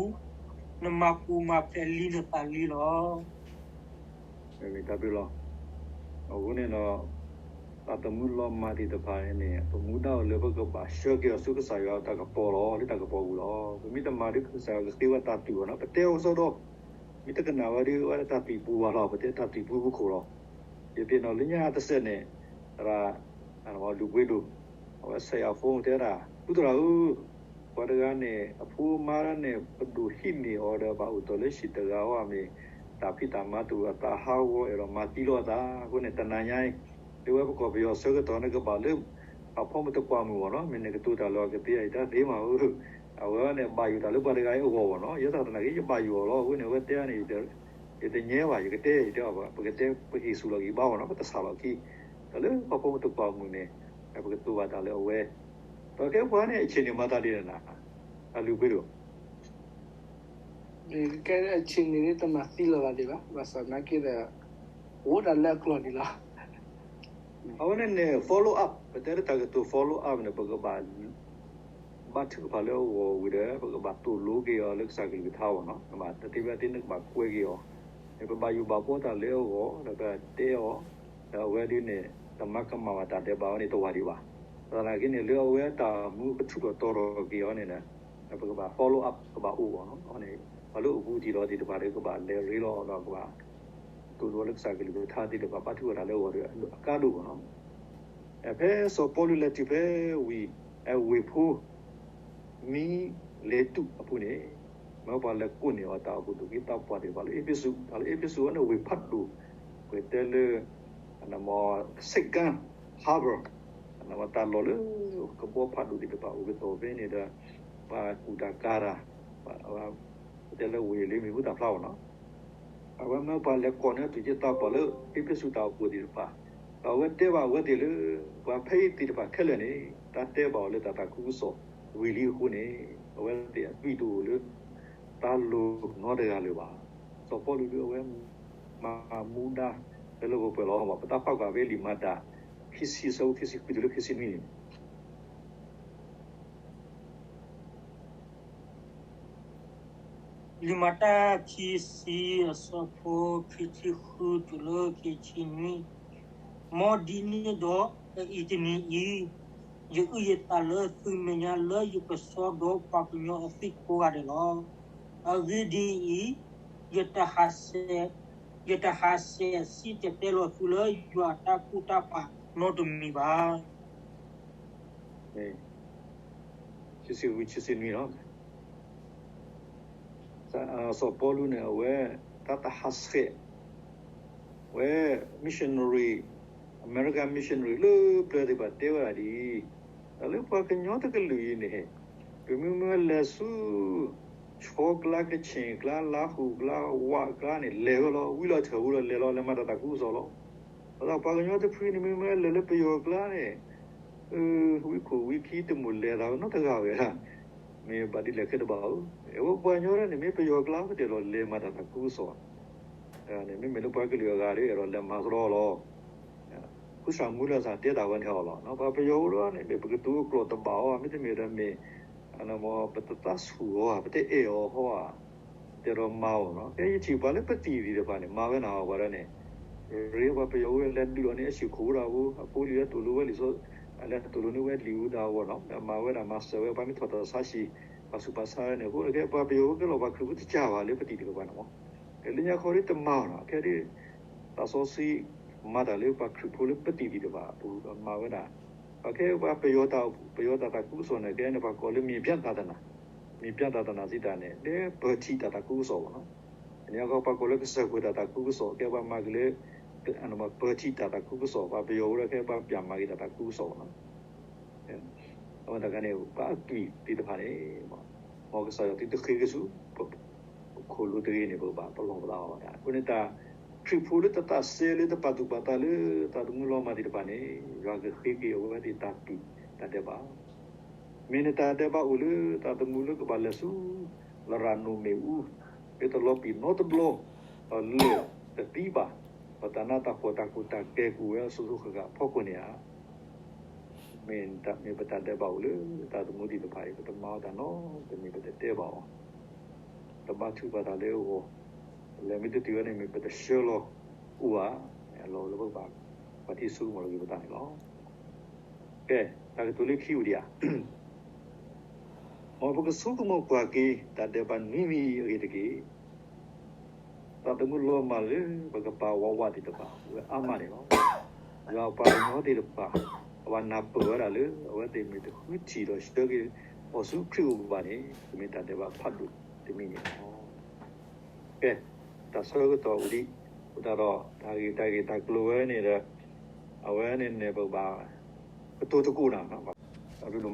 နမၤပူၤမၤဖျဲးလံနသးလံလီၤ. မ့ၢ်တၢ်ဘျုးလီၤ. အဃိန့ၣ်ဒီး သးသမူလီၤမၢ်သ့ၣ်တဖၣ်န့ၣ် ပမူဒါအိၣ်လၢပကဘၣ်ဆှၢက့ၤအီၤဆူကစၢ်ယွၤအတၢ်ကပီၤလီၤ လၢတၢ်ကပီၤပူၤလီၤ. ပမ့ၢ်တမၤဒီးကစၢ်ယွၤကဃ့ဝဲတၢ်တူၢ်အီၤနီၤ ပတဲအီၤကစီဒီ မ့ၢ်တကနၣ်ဝဲဒီး ဝဲဒၣ်တၢ်သံၣ်ပူၤဘၣ်လီၤ ပတဲတၢ်သံၣ်ပူၤပူၤခိၣ်လီၤ. ယပ့ၤနီၣ်လၢညါတစဲးန့ၣ် သရၣ် ဒူၣ်ပှ့ၤဒိၣ် အဝဲဆဲးယၤဖိတဲဒၣ် ဖုသရၣ်ဧၢ, ပှၤတဂၤန့ၣ် အဖိအမါန့ၣ် ပဒိၣ်ဟံးန့ၢ်အီၤဒီး ဘၣ်အိၣ်တီၢ်လၢဟံၣ်တဂၤဧါမ့ၢ် တၢ်ဖံးတၢ်မၤတအိၣ် အသးဟးဂီၤ အဲၣ်ဒိးမၤသံလီၤအသးအဃိန့ၣ် တနၤညါအံၤ လၢဝဲပကီၢ်ပယီၤဆၢကတီၢ်န့ၣ် ကဘၣ်လၢ အဖီမုၢ်တကွၢ်မုၢ်အဂီၢ်နီၤ မ့ၢ်နကတိၤတၢ်လၢအကသ့အံၤတၢ်သ့မးဧၢ, အဝဲန့ၣ် ဘၣ်ယိၣ်တၢ်လၢပှၤတဂၤအံၤအဂီၢ်အဂီၢ်နီၤ, ယသးသနာ်က့ ယဘၣ်ယိၣ်အီၤလီၤ, အဃိန့ၣ် အဝဲတဲန့ၣ် ယတညဲဘၣ် ယကတဲ ယတဲအီၤဘၣ်, ပကတဲ ပဟ့ၣ်ဆူၣ်လီၤက့ၤဘၣ်အီၤနီၤ, ပတဆးလီၤခံ, တၢ်လၢပှၤဖီမုၢ်တကွၢ်မုၢ်န့ၣ် ပကတိၤဘၣ်တၢ်လၢအဝဲ, ဒီးကဲပှၤန့ၣ် အဆ့ၣ်န့ၣ်မၤသးဒ်လဲၣ်နၤ, အလုၢ်အပှ့ၤဒိၣ် ကဲ အဆ့ၣ်န့ၣ်တမၤသံလီၤဘၣ်ဒံးဘၣ်, ဘၣ်ဆၣ်သနာ်က့ဒီး အိၣ်ဒၣ်လၢအကျိၤန့ၣ်လီၤ. အဝဲန့ၣ်န့ၣ် follow up ပတဲလၢတၢ်ကတိၤ follow up န့ၣ် ပကဘၣ် ဘါထုကဖၣ်လၢအဂီၢ်ဝံၤဒီး ပကဘၣ်သိၣ်လိက့ၤအီၤလၢကစၢ်ကလုၢ်ကထါအဂီၢ်နီၤ, တသ့ဖဲသ့န့ၣ် ကဘၣ်ကွဲက့ၤအီၤ, န့ၣ် ပဘၣ်ယိၣ်ဘၣ်ဘှီတၢ်လၢအဂီၢ် ဒီးပတဲအီၤ, ဒီးအဝဲဒ်န့ၣ် တမၤကမၣ်ဘၣ်တၢ်ဒဲးဘးအီၤန့ၣ် တဝၢ်ဒံးဘၣ်, သနာ်က့န့ၣ် လၢအဝဲတၢ်မူကထူးထီၣ်တီၤထီၣ်က့ၤအီၤန့ၣ် ပကဘၣ် follow up ကဘၣ်အိၣ်အီၤနီၤ, န့ၣ် ပှၤလၢအပူၤကွံာ်လီၤသ့ၣ်တဖၣ်ဒီး ကဘၣ်လဲၤရ့လီၤဒီးကဘၣ် သိၣ်လိလၢကစၢ်ကလုၢ်ကထါသ့ၣ်တဖၣ် ဘါထုကဖၣ်တၢ်လၢအဂီၢ်ဒီး အကါဒိၣ်အဂီၢ်နီၤ, ဖဲစီၤပီလူးလဲၤတုၤဖဲဝ့ၢ်, ဝ့ၢ်ဖိ မံၤလဲၤတူးအပူၤန့ၣ်, မၢပှၤလဲၤကိးန့ၢ်အီၤတၢ်အိၣ်ဖှိၣ်သူၣ်က့သးပှၢ်သ့ၣ်တဖၣ်လၢအ့းဖ့းစူး, တၢ်လၢအ့းဖ့းစူးအီၤန့ၣ် ဝ့ၢ်ဖးဒိၣ်, ပတဲလၢ second harbor, တၢ်လီၢ်လၢကဘီဖးဒိၣ်သ့ၣ်တဖၣ်အိၣ်ကတီၢ်ဖဲန့ၣ်ဒီး ပှၤကူၣ်တၢ်ကၤတၢ်, ပတဲလၢဝ့ၢ်လၢမံၤဟူသၣ်ဖျါအီၤနီၤ, အဝဲမၢပှၤလဲၤကိးန့ၢ်သူၣ်က့သးပှၢ်လၢအ့းဖ့းစူးတၢ်အိၣ်ဖှိၣ်သ့ၣ်တဖၣ်, ဒီးအဝဲတဲဘၣ်အဝဲသ့ၣ်လၢ ပှၤဖဲအံၤသ့ၣ်တဖၣ်ခဲလၢာ်န့ၣ် တၢ်တဲဘၣ်အီၤလၢတၢ်သးခုကစီၣ်ဝံၤလံအဃိန့ၣ် အဝဲသ့ၣ်အသွံၣ်တအိၣ်လၢ တၢ်လိၤနီတဂၤလၢၤဘၣ်. စီၤပီလူးဒုးအဝဲ မၤမူဒါ ဖဲလၢပှဲၤပှဲၤလီၤ, ပတၢ်ဖးကွၢ်ဖဲလံာ်မၤတၢ် ခံဆံ အဆၢဖိခံဆံဃုတုၤလၢခံဆံနွံန့ၣ် လံာ်မၤတၢ် ခံဆံ အဆၢဖိ ခံဆံဃုတုၤလၢခံဆံနွံ, မ်ဒ်န့ၣ်ဒီး အအံၤတနံၤအံၤ, ယအုၣ်ယသးလၢသုမဲာ်ညါလၢယကဆှီဒီးပှၤကညီအသွံၣ်ကိးဂၤဒဲးလီၤ. အဂ့ၢ်ဒ်အံၤ, ယတဟးဆှဲး, ယတဟးဆှဲးစံၣ်တဲၤတဲလီၤသုလၢယွၤအတၢ်ကူၣ်တၢ်ဖးနီတမံၤဘၣ်. ခံဆံဃု ခံဆံနွံလီၤ. စီၤပီလူးန့ၣ် အဝဲ တၢ်တဟးဆှဲး ဝဲ missionary, American missionary လၢပျၢၤသ့ၣ်တဖၣ်တဲဝဲဒၣ်ဒ်အံၤ, တၢ်လၢပှၤကညီတကလုာ်အံၤန့ၣ် ပမ့မ့ၢ်လဲၤဆူ ခၠ့ၣ်ကျါ ကခ့ၣ်ကျါ လါဟူးကျါ ဝးကျါန့ၣ် လဲၤဝဲလီၤ, ဝံလီၤဆၢၣ်ဝံၤလီၤ လဲၤလီၤ လဲၤမၤတၢ်သးခုကစီၣ်လီၤ. ပှၤကညီတဖုန့ၣ် မ့မ့ၢ်လဲၤလၢပယီၤကျါန့ၣ် ဝံခိၣ်ဝံခံတမုာ်လဲၤသးနီတဂၤဝဲဒၣ်, မ့ၢ်ဘၣ်ဒ်လဲၣ်ခဲတဘၣ်ဧိၤ, အဝဲပှၤကညီန့ၣ် မ့ၢ်ပယီၤကျါ ပတဲလီၤလဲၤမၤတၢ်သးခုကစီၣ်, မ့မ့ၢ်လၢပှၤကလုာ်အဂၤဒီး အဲၣ်ဒိးလဲၤမၤကဒီးလီၤ. ဃုစၢ်မူလၢစၢ်တဲတၢ်ဝဲန့ၣ်အီၤလီၤ. ပှၤပယီၤအိၣ်ဒီးန့ၣ် မ့ၢ်ပကတိၤအကျိာ်တဘၣ်အီၤ မ့တမ့ၢ်ဒီးမ့ၢ် ပတသးဆူၣ်အီၤဧါ ပတအဲၣ်အီၤဟီဧါ, တဲဒီးမၤအီၤနီၤ. ကဲယထံၣ်ပှၤလၢပသံၣ်သ့ၣ်တဖၣ်န့ၣ် မၤဝဲနၤအီၤပှၤဒီးန့ၣ်, ရ့ပှၤပယီၤဝဲလဲၤဒုးလီၤန့ၣ် အဟံၣ်ခိၣ်ဝဲဒၣ်ပူၤ အဖိလံၤလၢသိၣ်လိဝဲလံာ်စီ လဲၤသိၣ်လိန့ၢ်ဝဲလံာ်ဝဲဒၣ်အဂီၢ်နီၤ, ဒီးမၤဝဲဒၣ်မၤစၢၤဝဲ ပှၤမ့ၢ်ထီၣ်တၢ်ဆါဟံၣ် ပှၤဆူးပှၤဆါဝဲန့ၣ် အဃိကဲပှၤပယီၤဝဲကဲလီၤပှၤခရံာ်ဖိတကးဘၣ်လၢပသံၣ်သ့ၣ်တဖၣ်န့ၣ်မး, လၢညါခီဒ်တမၤအီၤနီၤ, ခဲဒ် သးစီဆှံ မၤတၢ်လၢပှၤခရံာ်ဖိလၢပသံၣ်သ့ၣ်တဖၣ်အပူၤ မၤဝဲဒၣ်, ပှၤခဲပှၤပယီၤတၢ် ပယီၤတၢ်သးခုကစီၣ်န့ၣ် ကဲန့ၣ် ပှၤကိးလၢ မ့ၢ်ပြဿနာ, မ့ၢ်ပြဿနာစံးတၢ်န့ၣ် လၢပၢၢ်ထံးတၢ်သးခုကစီၣ်မးနီၤ, န့ၣ်အခီပှၤကိးလၢကစၢၢ်ခိၣ်တၢ်သးခုကစီၣ် ကဲပှၤမၤက့ၤလၢ ပၢၢ်ထံးတၢ်သးခုကစီၣ် ပှၤပယီၤဝဲဒၣ်ခဲပှၤပျၢ်မၤက့ၤတၢ်သးခုကစီၣ်မးနီၤ. အဝဲတခါန့ၣ် ပှၤအသွံၣ်သ့ၣ်တဖၣ်န့ၣ် မ်ကစၢ်ယွၤသုတဃ့က့ၤဆူ ပခိၣ်လိၤတဂ့ၤန့ၣ် ပကဘၣ်ပလီၢ်ပသးအီၤဒၣ်. အဃိန့ၣ်တၢ်ခရံာ်ဖိလၢတသးစဲလၢတပာ်သူၣ်ပာ်သးလၢသးသမူလီၤမၢ်သ့ၣ်တဖၣ်န့ၣ် ယွၤကဃ့က့ၤအဝဲသ့ၣ်တၢ်သွံၣ်တၢ်ဒဲးဘး မ့ၢ်နတၢ်ဒဲးဘးအိၣ်လၢသးသမူလၢကဘၣ်လဲၤဆူ လရာ်နိၣ်မ့ၣ်အူ လၢတလီၤပံာ်နီတဘျီ ဒီးလၢာ်တသံဘၣ် ဒီးတၢ်နးတၢ်ဖှီၣ်တၢ်ကူၣ်တၢ်ကဲၤကအိၣ်ဝဲအစိၤစိၤဃၣ်ဃၣ်အဖီခိၣ်န့ၣ်ဧါ. မ့ၢ်ပတၢ်ဒဲးဘးအိၣ်လၢသးသမူသ့ၣ်တဖၣ်အံၤ ပတမၤအီၤတၢ်နီတမံၤ ပတတဲဘၣ်အီၤ တဘါထုကဖၣ်တၢ်လၢအဂီၢ် လဲၤမ့ၢ်တတုၤဝဲန့ၣ်မ့ၢ်ပတဆှၢလီၤအိၣ်ဧါ. အလီၢ်လၢပကဘၣ်ပာ်ထံဆိကမိၣ်လီၤက့ၤပသးန့ၣ်လီၤ. ကဲ တၢ်ကတိၤလၢခံဝံၤဒံးဧါ. မ်ပကဆိကမိၣ်ကွၢ်က့ၤ တၢ်ဒဲးဘးနွံမံၤအဂ့ၢ်တက့ၢ်. သးသမူလီၤမၢ်လၢပကပာ်ဝးဝးသ့ၣ်တဖၣ် ဝဲအါမးန့ၣ်လီၤ. ယွၤအပှၤကညီသ့ၣ်တဖၣ် အဝဲနၢ်ပၢၢ်ဝဲဒၣ်လၢ အဝဲသ့ၣ်မ့ၢ်တဃုထံၣ်ဒီးဆှၢက့ၤအီၤဆူခရံာ်အအိၣ်ဘၣ်န့ၣ် ကမ့ၢ်တၢ်ဒဲးဘးဖးဒိၣ်တမံၤန့ၣ်လီၤ. ကဲ တၢ် တၢ်ဆၢကတီၢ်အိၣ်ဒံး, အဃိသတးဒီး တၢ်ဂ့ၢ်တၢ်ဂ့ၢ်တၢ်ကျိၤဝဲန့ၣ်ဒီး အဝဲန့ၣ်န့ၣ် ပကဘၣ်ကတိၤသကိးနၤ, တၢ်ဘျုးဒိၣ်